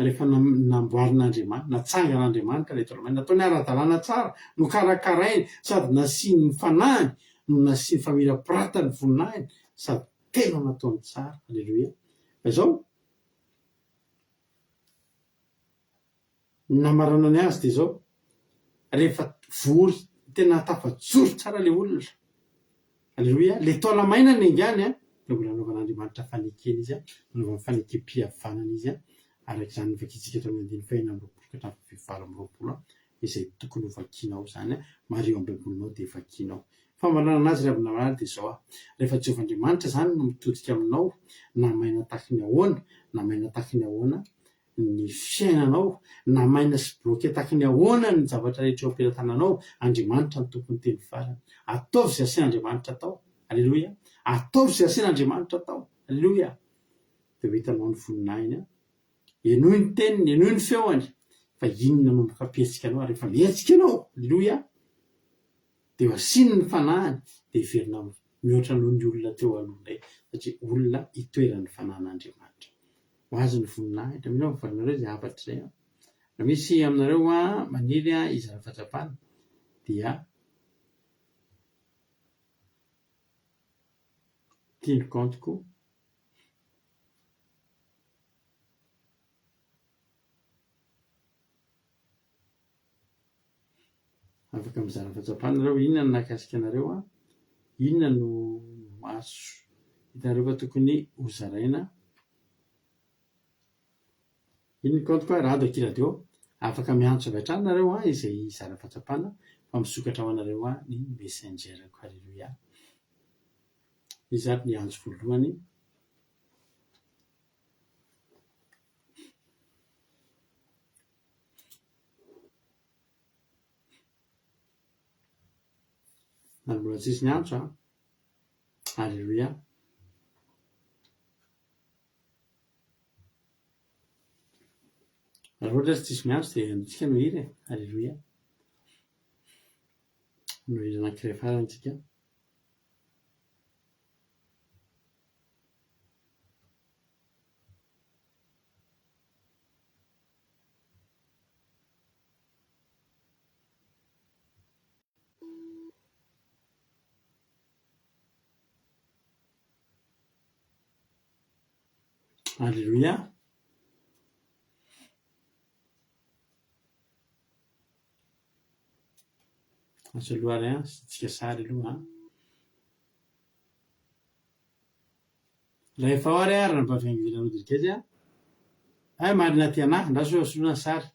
Rehefa namboarin'Andriamanitra, natsangan'Andriamanitra ilay taolamaina, nataony ara-dalàna tsara, nokarakarainy sady nasiany ny fanahiny no nasiany famirapiratany ny voninahiny sady tena nataony tsara. Aleloia. Fa izao, ny namaranany azy dia izao, rehefa vory tena tafajoro tsara ilay olona, Aleloia, ilay taona maina ny aingany an, dia mbola nanaovan'Andriamanitra fanekena izy an, nanaovany fanekem-pihavanana izy an, araka izany novakintsika tao amin'ny andininy fahenina amby 20 ka hatramin'ny faha-28 an, izay tokony ho vakinao izany an, mariho amin'ny Baibolinao dia vakinao. Famaranana azy ry havana malala dia izao an, rehefa Jehovah Andriamanitra izany no mitodika aminao, na maina tahaky ny ahoana, na maina tahaky ny ahoana, ny fiainanao, na maina sy bloqué tahaky ny ahoana ny zavatra rehetra eo am-pelatananao, Andriamanitra no tompon'ny teny farany. Ataovy izay asain'Andriamanitra atao. Aleloia. Ataovy izay asain'Andriamanitra atao. Aleloia. Dia ho hitanao ny voninahiny. Henoy ny teniny, henoy ny feony, fa iny no nanomboka hampihetsika anao, ary rehefa mihetsika ianao, aleloia, dia ho asiany ny fanahiny, dia hiverina mihoatra noho ny olona teo aloha indray, satria olona itoeran'ny fanahin'Andriamanitra. Ho azy ny voninahitra. Mino aho fa voarinareo izay hafatra izay an. Raha misy aminareo maniry hizara fahatsapana dia ity ny kaontiko. Afaka mizara fahatsapana nareo, inona no nahakasika anareo an? Inona no azo hitanareo fa tokony hozaraina? Iny ny kaontiko a, Rado akia radio. Afaka miantso avy hatrany nareo an, izay hizara fahatsapana fa misokatra ho anareo an ny messenger-ko. Haleloia. Iza ary ny antso voalohany? Ary mbola tsisy niantso an. Aleloia. Raha ohatra izy tsisy miantso dia antsika no hira e. Aleloia. No hira anankiray farany tsika. Aleloia. Asa aloha ary an, asiantsika sary aloha an. Rehefa ao ary an, Ranabavy Angela Rodriguez an. Hay marina aty anah, andraso hoe soloina ny sary.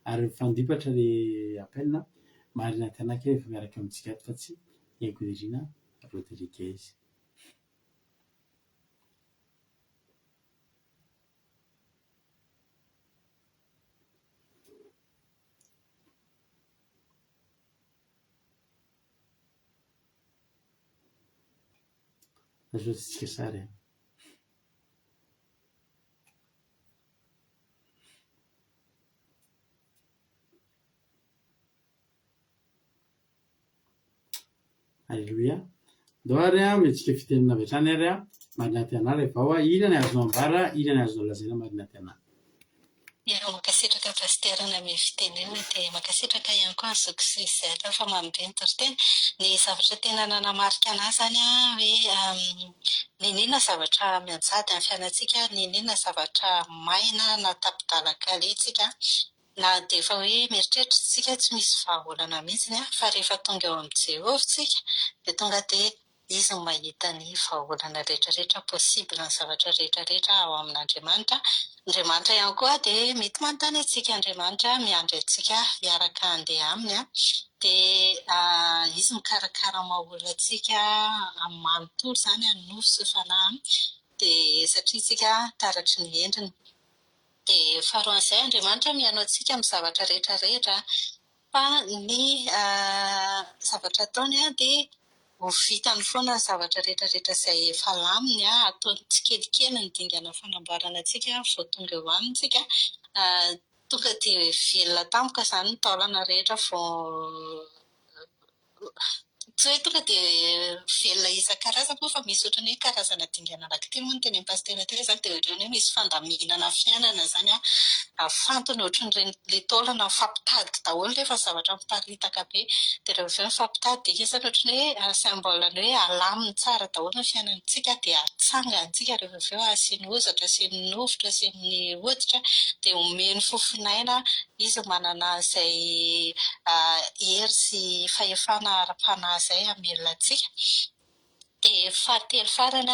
Ary mifandipatra le appel an. Marina aty anah kay efa miaraka amintsika ato fa tsy Angela Rodriguez. Azo asiantsika sary an. Aleloia. Ndao ary an, mihetsika fitenenana avy hatrany ary an, Marina Tiana rehefa ao an, inona ny azonao ambara, inona ny azonao lazaina Marina Tiana? Ia, mankasitraka Pasitera nanome fitenenana dia mankasitraka ihany koa an'i Zoky sy Gisèle fa mamy be ny toriteny. Ny zavatra tena nanamarika anah izany an, hoe n'inon'inona zavatra mianjady amin'ny fiainantsika, n'inon'inona zavatra maina na tapi-dalan-kaleha tsika, na dia efa hoe mieritreritra isika tsy misy vahaolana mihitsy fa rehefa tonga eo amin'i Jehovah isika dia tonga dia Izy no mahita ny vahaolana rehetra rehetra possible ny zavatra rehetra rehetra ao amin'Andriamanitra. Andriamanitra ihany koa dia mety manontany antsika Andriamanitra miandry antsika hiaraka handeha aminy dia Izy mikarakara maha olona antsika amin'ny manontolo izany nofo sy fanahy dia satria isika taratry ny endriny. Dia faharoan'izay Andriamanitra mihaino antsika amin'ny zavatra rehetra rehetra fa ny zavatra ataony dia ho vitany foana ny zavatra rehetra rehetra izay efa laminy, ataony tsikelikely ny dingana fanamboarana antsika vao tonga eo aminy isika. Tonga dia velona tampoka izany ny taolana rehetra vao Tsy hoe tonga dia velona isan-karazany moa fa misy ohatran'ny hoe karazana dingana anankitelo moa no tenenin'i Pasitera teo izany dia ohatran'ny hoe misy fandaminana fiainana izany an, afantony ohatran'ireny ilay taolana mifampitady daholo nefa zavatra miparitaka be dia rehefa avy eo mifampitady dia iny izany ohatran'ny hoe symbole ny hoe alaminy tsara daholo ny fiainantsika dia atsangany tsika rehefa avy eo asiany hozatra, asiany nofotra, asiany hoditra dia omeny fofon'aina Izy manana izay hery sy fahefana ara-panahy izay hamelona antsika. Dia fahatelo farany,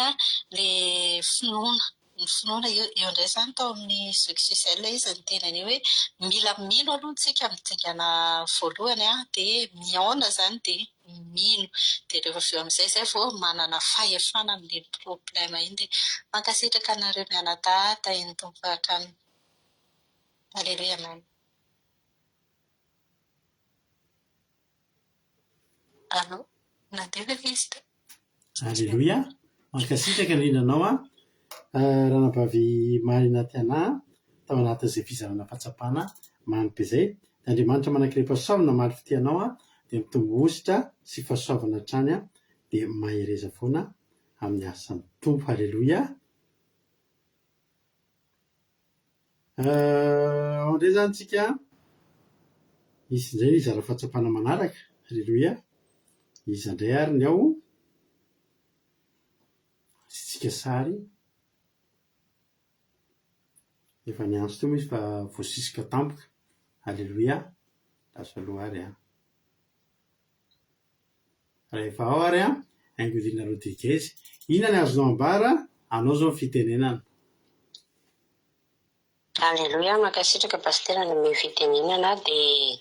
ilay finoana. Ny finoana, eo indray izany tao amin'ny Zoky Gisèle izy niteny an'io hoe mila mino aloha isika amin'ny dingana voalohany dia mihaona izany dia mino. Dia rehefa avy eo amin'izay izay vao manana fahefana amin'iny problème iny. Dia mankasitraka anareo mianadahy, tahian'ny Tompo hatrany. Aleloia amen. Allô, nandeha ve ilay izy teo? Aleloia! Mankasitraka indrindra anao an, Ranabavy Marina Tiana tao anatin'izay fizarana fahatsapana mamy be izay. Dia Andriamanitra manan-karem-pahasoavana hamaly fitia anao an, dia mitombo hosotra sy fahasoavana hatrany an, dia mahereza foana amin'ny asan'ny Tompo. Aleloia! Ao indray izany tsika, hisy indray ny hizara fahatsapana manaraka. Aleloia! Iza indray ary ny ao? Asiantsika sary. Efa niantso teo moa izy fa voasisika tampoka. Aleloia! Lasa aloha ary an. Rehefa ao ary an. Haingo Irina Rodriguez. Inona ny azonao ambara? Anao izao ny fitenenana. Aleloia, mankasitraka Pasitera nanome fitenenana dia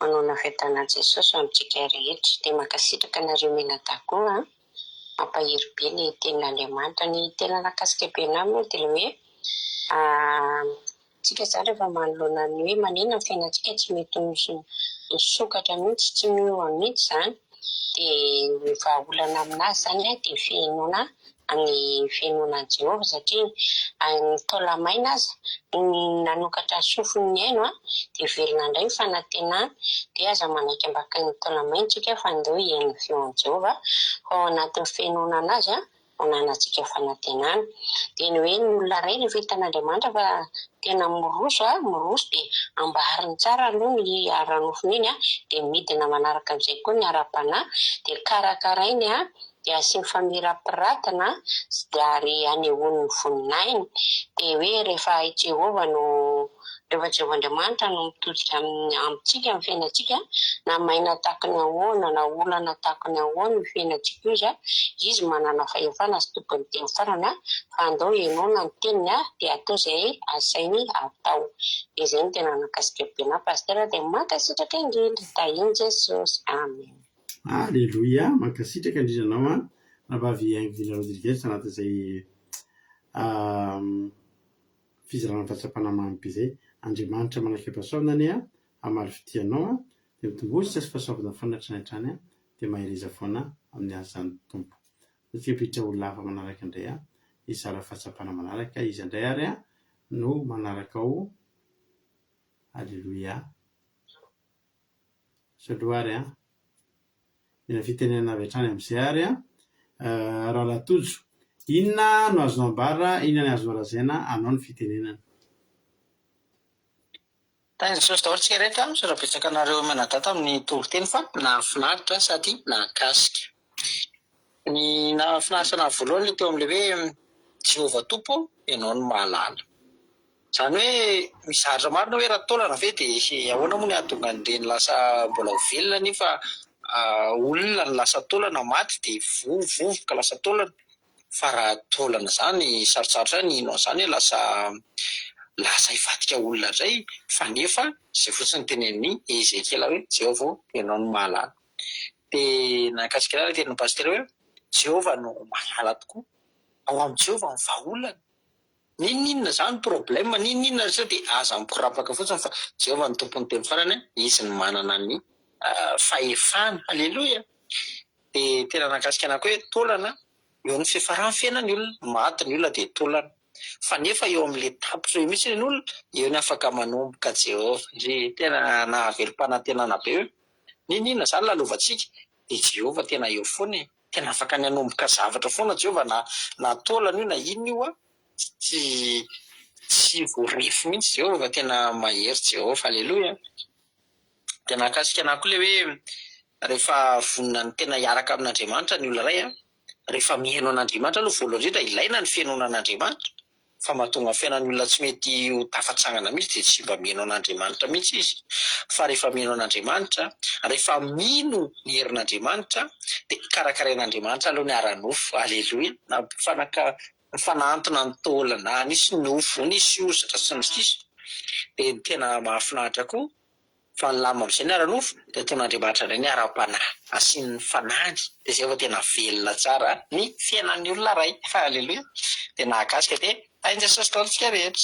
manoana fiadanan'i Jesosy ho amintsika rehetra, dia mankasitraka anareo mianadahy koa an, mampahery be ny tenin'Andriamanitra, ny tena nahakasika be anah moa dia ilay hoe tsika izany rehefa manoloana ny hoe maninona ny fiainantsika tsy mety misokatra mihitsy, tsy miova mihitsy izany, dia ny vahaolana aminazy izany an dia fihenoana ny finoana an'i Jehovah satria ny taola-maina aza nanokatra ny sofiny nihaino dia velona indray ny fanantenana dia aza manaiky ambakin'ny taola-maina isika fa ndao hihaino ny feon'i Jehovah fa ao anatin'ny finoana an'azy no ananantsika fanantenana. Dia ny hoe ny olona iray rehefa hitan'Andriamanitra fa tena miroso miroso dia ambahariny tsara aloha ny ara-nofony iny dia midina manaraka amin'izay koa ny ara-panahy dia karakarainy dia asiany famirapiratana sy dia ary anehoany ny voninahiny, dia hoe rehefa i Jehovah no, rehefa Jehovah Andriamanitra no mitodika amin'ny amintsika amin'ny fiainantsika, na maina tahaka ny ahoana na olana tahaka ny ahoana io fiainantsika io izy, izy manana fahefana sy tompon'ny teny farany fa andao henoina ny teniny dia atao izay asainy atao. Dia izay no tena nahakasika be anah Pasteur dia mankasitraka indrindra, tahin'i Jesosy. Amen. Aleloia! Mankasitraka indrindra anao an, Rahavavy Haingovina Rodriguez anatin'izay fizarana fahatsapana mamy be izay. Andriamanitra manakaipahasoavana anie an, hamaly fitia anao an, dia mitomboa sy fahasoavana foana hatrany hatrany an, dia mahereza foana amin'ny asan'ny Tompo. Satria hampiditra olona hafa manaraka indray an, hizara fahatsapana manaraka, iza indray ary an no manaraka ao? Aleloia! Soloa ary an! Mila fitenenana avy hatrany amin'izay ary an! Rahalahy Tojo, inona no azonao ambara, inona ny azonao lazaina, anao ny fitenenana. Tahin'i Jesosy daholo tsika rehetra, misaotra betsaka anareo mianadahy tamin'ny toriteny fa nahafinaritra sady nahakasika. Ny nahafinaritra anahy voalohany le teo amin'ilay hoe Jehovah Tompo ô, Ianao no mahalala. Izany hoe misy zavatra marina hoe raha taolana ve dia ahoana moa ny hahatonga an'ireny lasa mbola ho velona nefa olona no lasa taolana maty dia vovoka lasa taolana. Fa raha taolana izany sarotsarotra ny hino an'izany hoe lasa lasa hivadika olona indray fa nefa izay fotsiny no tenenin'i Ezekiela hoe Jehovah ô ianao no mahalala. Dia nahakasika ahy ilay tenin'i Pasitera hoe Jehovah no mahalala tokoa. Ao amin'i Jehovah ny vahaolana. N'inon'inona izany problème, n'inon'inona rehetra dia aza mikorapaka fotsiny fa Jehovah no tompon'ny teny farany, Izy no manana ny fahefana. Aleloia! Dia tena nahakasika anah koa hoe taolana, eo amin'ny fiafaran'ny fiainan'ny olona, maty ny olona dia taolana. Fa nefa eo amin'ilay tapitra eo mihitsy ny olona, eo ny afaka manomboka Jehovah. Ndry, tena nahavelom-panantenana be hoe n'inon'inona izany lalovantsika dia Jehovah tena eo foana e. Tena afaka ny hanomboka zavatra foana Jehovah na na taolana io na inona io an, tsy tsy voarefy mihitsy Jehovah fa tena mahery Jehovah, aleloia. Dia nahakasika anah koa ilay hoe rehefa vonona ny tena hiaraka amin'Andriamanitra ny olona iray an, rehefa mihaino an'Andriamanitra aloha voalohany indrindra ilaina ny fihainoana an'Andriamanitra, Fa mahatonga ny fiainan'ny olona tsy mety ho tafatsangana mihitsy dia tsy mba mino an'Andriamanitra mihitsy izy. Fa rehefa mino an'Andriamanitra, rehefa mino ny herin'Andriamanitra dia karakarain'Andriamanitra aloha ny ara-nofo. Aleloia. Nampifanaka, nifanahantona ny taolana, nisy nofo, nisy hozatra sy ny sisa. Dia ny tena mahafinaritra koa, Fa ny lamba amin'izay ny ara-nofo dia ataon'Andriamanitra indray ny ara-panahy, asiany ny fanahiny, dia izay vao tena velona tsara ny fiainan'ny olona iray. Haleloia! Dia nahakasika dia tahin'i Jesosy daholo tsika rehetra.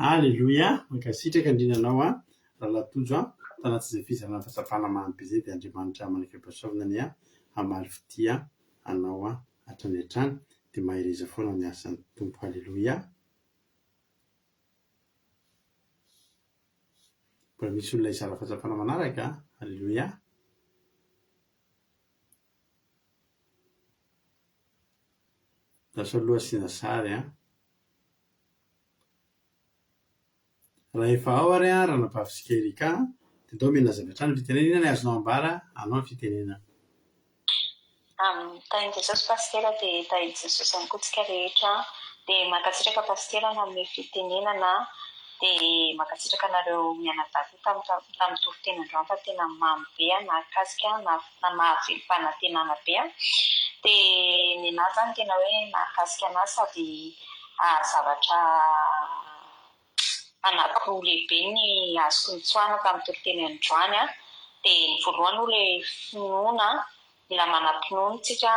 Aleloia! Mankasitraka indrindra anao an, Rahalahy Tojo an, tanatin'izay fizarana fahatsapana mamy be izay dia Andriamanitra manakaipahasoavana anie an, hamaly fitia anao an, hatrany hatrany, dia mahereza foana amin'ny asan'ny Tompo. Aleloia! Mbola misy olona hizara fahatsapana manaraka? Aleloia! Lasa aloha asiana sary an! Raha efa ao ary an, Ranabavy Sika Erika an, dia ndao omena azy avy hatrany ny fitenenana. Inona ny azonao ambara? Anao ny fitenenana. Amen Tahin'i Jesosy Pasitera dia tahin'i Jesosy ihany koa tsika rehetra dia mankasitraka Pasitera nanome fitenenana dia mankasitraka anareo mianadahy koa tamin'ny toriteny androany fa tena mamy be nahakasika na mahavelom-panantenana be. Dia nenahy izany tena hoe nahakasika anahy sady zavatra anankiroa lehibe ny azoko nitsoahana tamin'ny toriteny androany. Dia ny voalohany aloha ilay finoana, mila manam-pinoana isika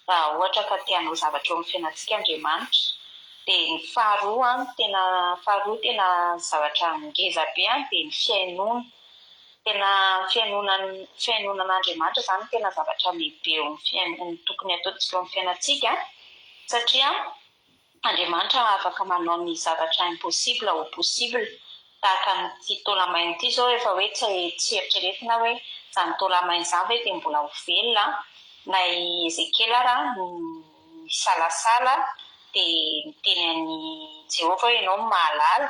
raha ohatra ka te hanao zavatra eo amin'ny fiainantsika Andriamanitra. Dia ny faharoa, tena faharoa tena zavatra ngeza be dia ny fihainoana. Tena fihainoana fihainoana an'Andriamanitra izany no tena zavatra lehibe eo amin'ny fiain- tokony hataontsika eo amin'ny fiainantsika satria Andriamanitra afaka manao ny zavatra impossible ho possible. Tahaka an'ity taola-maina ity izao efa hoe tsy tsy eritreretina hoe izany taola-maina izany ve dia mbola ho velona na i Ezekiela ara nisalasala dia niteny an'i Jehovah hoe ianao no mahalala.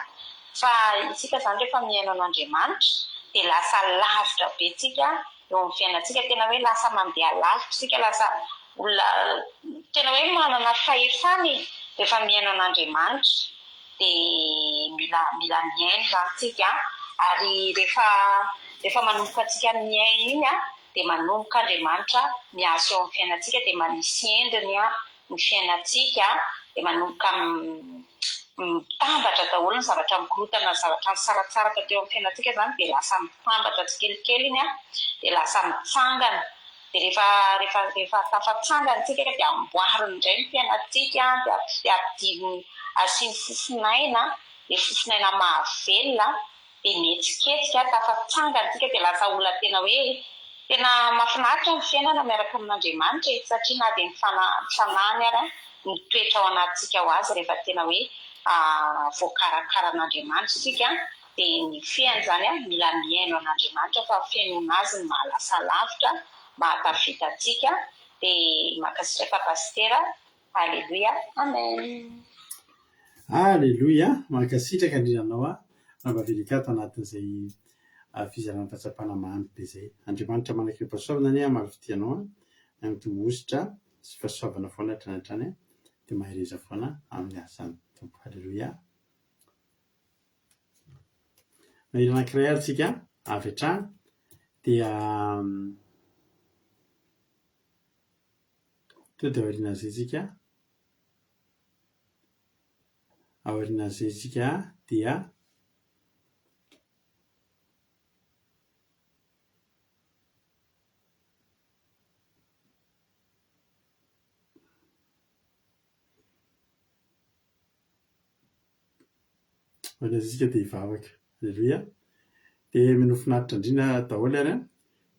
Fa isika izany rehefa mihaino an'Andriamanitra dia lasa lavitra be tsika eo amin'ny fiainantsika, tena hoe lasa mandeha lavitra isika, lasa olona tena hoe manana fahefana e, rehefa mihaino an'Andriamanitra. Dia mila mila mihaino izany tsika ary rehefa rehefa manomboka antsika mihaino iny an, dia manomboka Andriamanitra miasa eo amin'ny fiainantsika dia manisy endriny ny fiainantsika dia manomboka mitambatra daholo ny zavatra mikorontana, ny zavatra nisaratsaraka teo amin'ny fiainantsika izany dia lasa mitambatra tsikelikely iny dia lasa mitsangana dia rehefa rehefa rehefa tafatsangana isika dia amboariny indray ny fiainantsika dia ampidiriny asiany fofon'aina, ilay fofon'aina mahavelona dia mihetsiketsika, tafatsangana isika dia lasa olona tena hoe tena mahafinaritra ny fiainana miaraka amin'Andriamanitra e, satria na dia ny fanahiny ara mitoetra ao anatintsika ho azy rehefa tena hoe voakarakaran'Andriamanitra isika dia ny fehiny izany mila mihaino an'Andriamanitra fa fihainoana azy no mahalasa lavitra, mahatafita antsika dia mankasitraka Pasitera. Aleloia Amen. Aleloia! Mankasitraka indrindra anao aho Rahavavy Ericka ato anatin'izay fizarana fahatsapana mamy be izay. Andriamanitra manakeo-pahasoavana anie hamaly fitia anao an, mitombo hosotra sy fahasoavana foana hatrany hatrany an, dia mahereza foana amin'ny asan'ny Tompo. Aleloia! Mahira anankiray ary tsika avy hatrany dia Tonga dia aorianan'izay isika, aorianan'izay isika dia aorianan'izay isika dia hivavaka. Aleloia. Dia mino finaritra indrindra daholo ary an.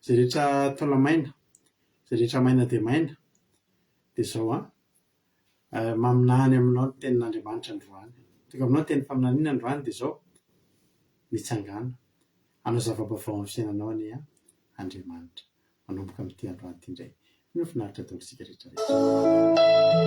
Izay rehetra taona maina, izay rehetra maina dia maina, dia izao an, maminany aminao ny tenin'Andriamanitra androany. Tonga aminao ny teny faminaniana androany dia izao, mitsangàna, hanao zava-baovao amin'ny fiainanao anie an, Andriamanitra. Manomboka amin'ity androany ity indray. Mino finaritra daholo isika rehetra rehetra.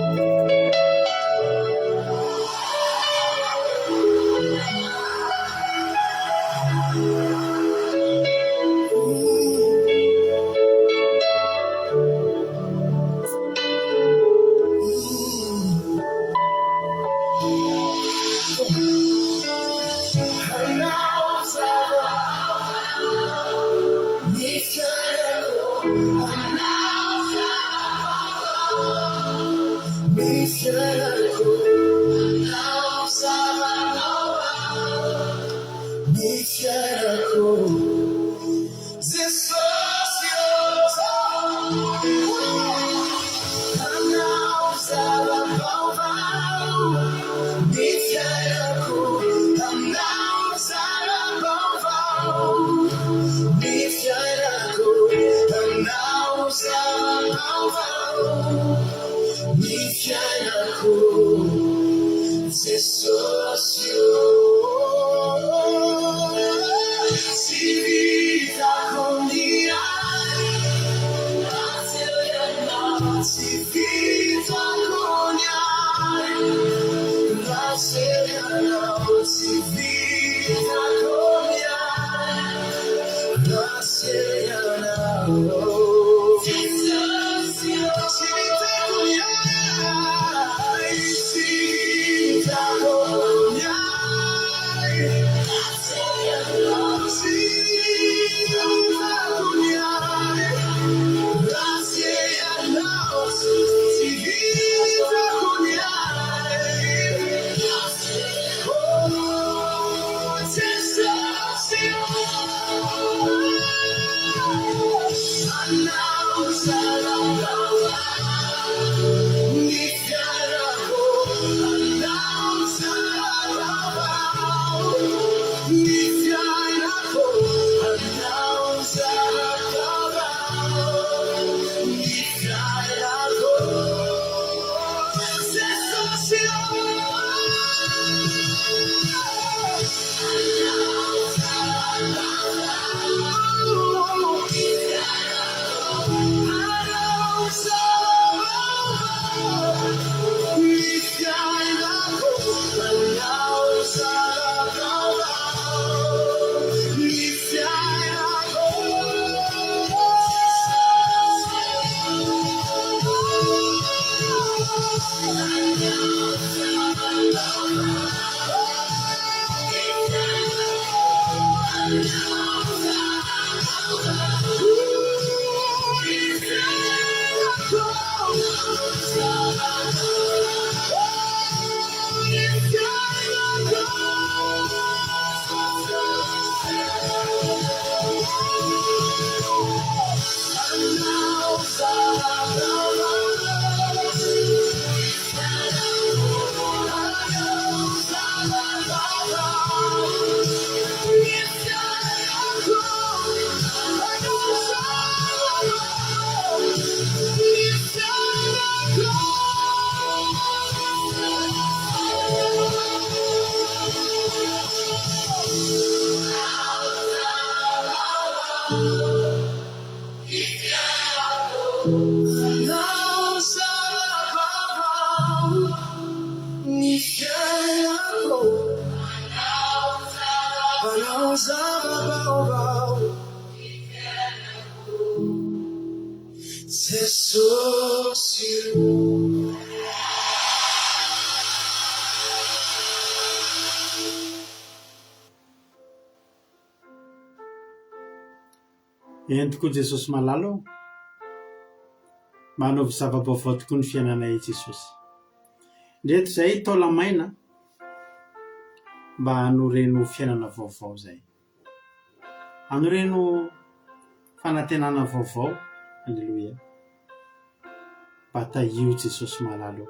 Eny tokoa Jesosy malala ô! Manaovy zava-baovao tokoa ny fiainanay Jesosy. Ndreto izay taola-maina mba hanoreno fiainana vaovao izay. Hanoreno fanantenana vaovao. Aleloia. Mba tahio Jesosy malala ô!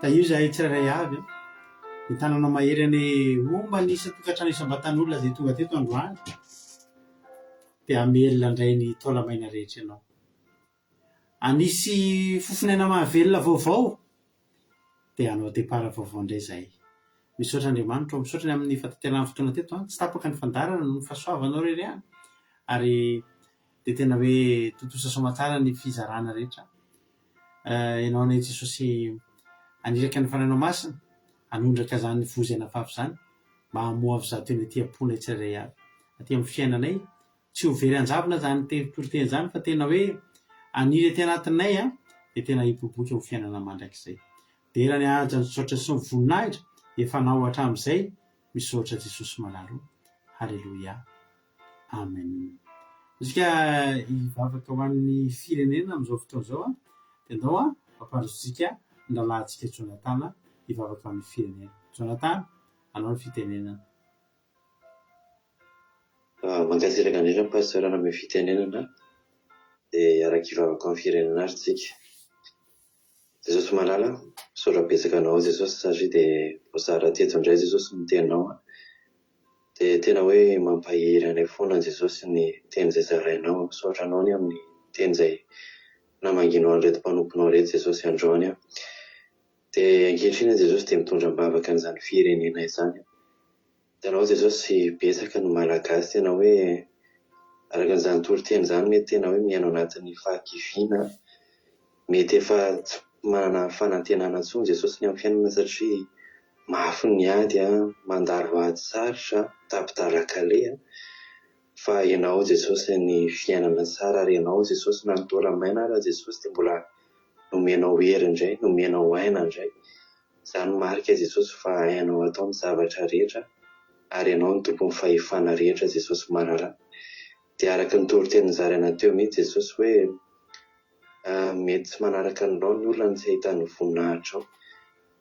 Tahio izahay tsirairay avy an! Ny tananao mahery anie homba ny isan-tokantrano isam-batan'olona izay tonga teto androany dia hamelona indray ny taola-maina rehetra ianao. Hanisy fofon'aina mahavelona vaovao dia hanao départ vaovao indray izahay. Misaotra Andriamanitra ô, misaotra ny amin'ny fahatanterahan'ny fotoana teto an! Tsy tapaka ny fandaharana noho ny fahasoavanao irery ihany ary dia tena hoe tontosa soamantsara ny fizarana rehetra. Ianao anie Jesosy haniraka ny Fanahinao Masina hanondraka izany voa izay nafafy izany mba hamoa avy izato eny aty am-ponay tsirairay avy, aty amin'ny fiainanay. Tsy ho very an-javona izany toriteny izany fa tena hoe haniry aty anatinay dia tena hiboiboika ho fiainana mandrakizay. Dera ny haja ny saotra sy ny voninahitra efa anao hatramin'izay, misaotra Jesosy malala o. Haleloia. Amen. Isika hivavaka ho an'ny firenena amin'izao fotoana izao an, dia andao an, ampandrosotsika ny rahalahintsika Jonathan hivavaka ho an'ny firenena. Jonathan, anao ny fitenenana. Mankasitraka indrindra Pasteur nanome fitenenana dia hiaraka hivavaka ho an'ny firenena ary tsika. Jesosy malala, misaotra betsaka anao Jesosy satria dia voazara teto indray Jesosy ny teninao an! Dia tena hoe mampahery anay foana Jesosy ny teny izay zarainao, misaotra anao ny amin'ny teny izay namangianao an'ireto mpanomponao ireto Jesosy androany an! Dia ankehitriny Jesosy dia mitondra am-bavaka an'izany firenena izany an! Hitanao Jesosy betsaka ny Malagasy tena hoe araka an'izany toriteny izany mety tena hoe miaina ao anatin'ny fahakiviana, mety efa tsy manana fanantenana intsony Jesosy ny amin'ny fiainana satria mafy ny ady, mandalo ady sarotra, tapi-dalan-kaleha, fa Ianao Jesosy ny fiainana tsara ary Ianao Jesosy na ny taola-maina ara Jesosy dia mbola nomenao hery indray, nomenao aina indray. Izany marika Jesosy fa hainao atao ny zavatra rehetra ary ianao no tompon'ny fahefana rehetra Jesosy malala. Dia araka ny toriteny nozaraina teo mihitsy Jesosy hoe mety tsy manaraka ny laoniny olona no tsy ahitany ny voninahitrao.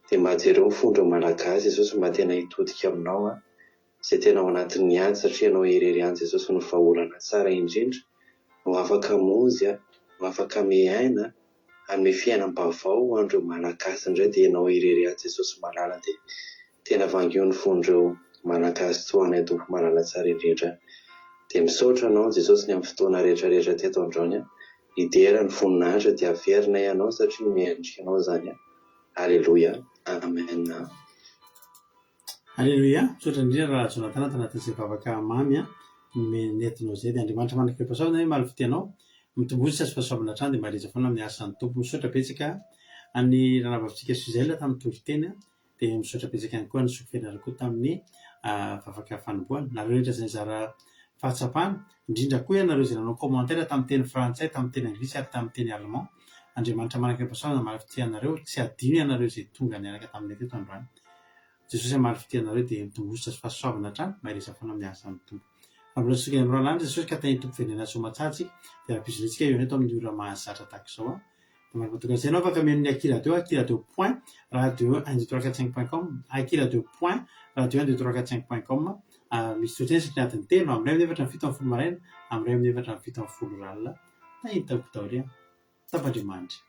Dia mba jereo ny fondreo Malagasy Jesosy mba tena hitodika aminao an. Izay tena ao anatin'ny ady satria Ianao irery ihany Jesosy no vahaolana tsara indrindra, no afaka hamonjy, no afaka miaina, hanome fiainam-baovao ho an'ireo Malagasy indray dia Ianao irery ihany Jesosy malala dia tena vangio ny fon'ireo Malagasy toa anay Tompo malala tsara indrindra dia misaotra Anao Jesosy ny amin'ny fotoana rehetra rehetra teto androany hidera ny voninahitra dia averinay Anao satria mendrika Anao izany Aleloia Amen. Aleloia, misaotra indrindra Rahalahy Jonathan tanatin'izay vavaka mamy nentinao izay. Dia Andriamanitra manak'ireo-pahasoavana anie mahalofity anao. Mitomboa sy azo fahasoavana hatrany dia maharija foana amin'ny asan'ny Tompo. Misaotra betsaka an'i Ranabavitsika Suzelle tamin'ny toriteny dia misaotra betsaka ihany koa an'i Zoky Fenera koa tamin'ny vavaka fanombohana. Nareo rehetra izay nizara fahatsapana, indrindra koa ianareo izay nanao commentaire tamin'ny teny frantsay, tamin'ny teny anglisy ary tamin'ny teny allemand. Andriamanitra manak'ireo-pahasoavana mahalofity anareo. Tsy adino ianareo izay tonga niaraka taminay teto androany. Jesosy hamaly fitia anareo dia mitombosa sy fahasoavana hatrany, mahereza foana amin'ny asan'ny Tompo. Raha mbola tsy tonga eny amin'ny Ralany Jesosy ka tahin'ny Tompo venena soamatsara tsika dia raha-pizina eo eto amin'ny ora mahazatra tahaka izao an. Dia mandrapatonga izay ianao afaka mihaino ny Akiradio, akiradio point radio un deux trois quatre cinq point com, akiradio point radio un deux trois quatre cinq point com, misy toriteny isaky ny adiny telo, amin'ny iray amin'ny efatra amin'ny 17 maraina, amin'ny iray amin'ny efatra amin'ny 17 ora alina. Tahin'ny Tompo daholo an. Tapa-Andriamanitra.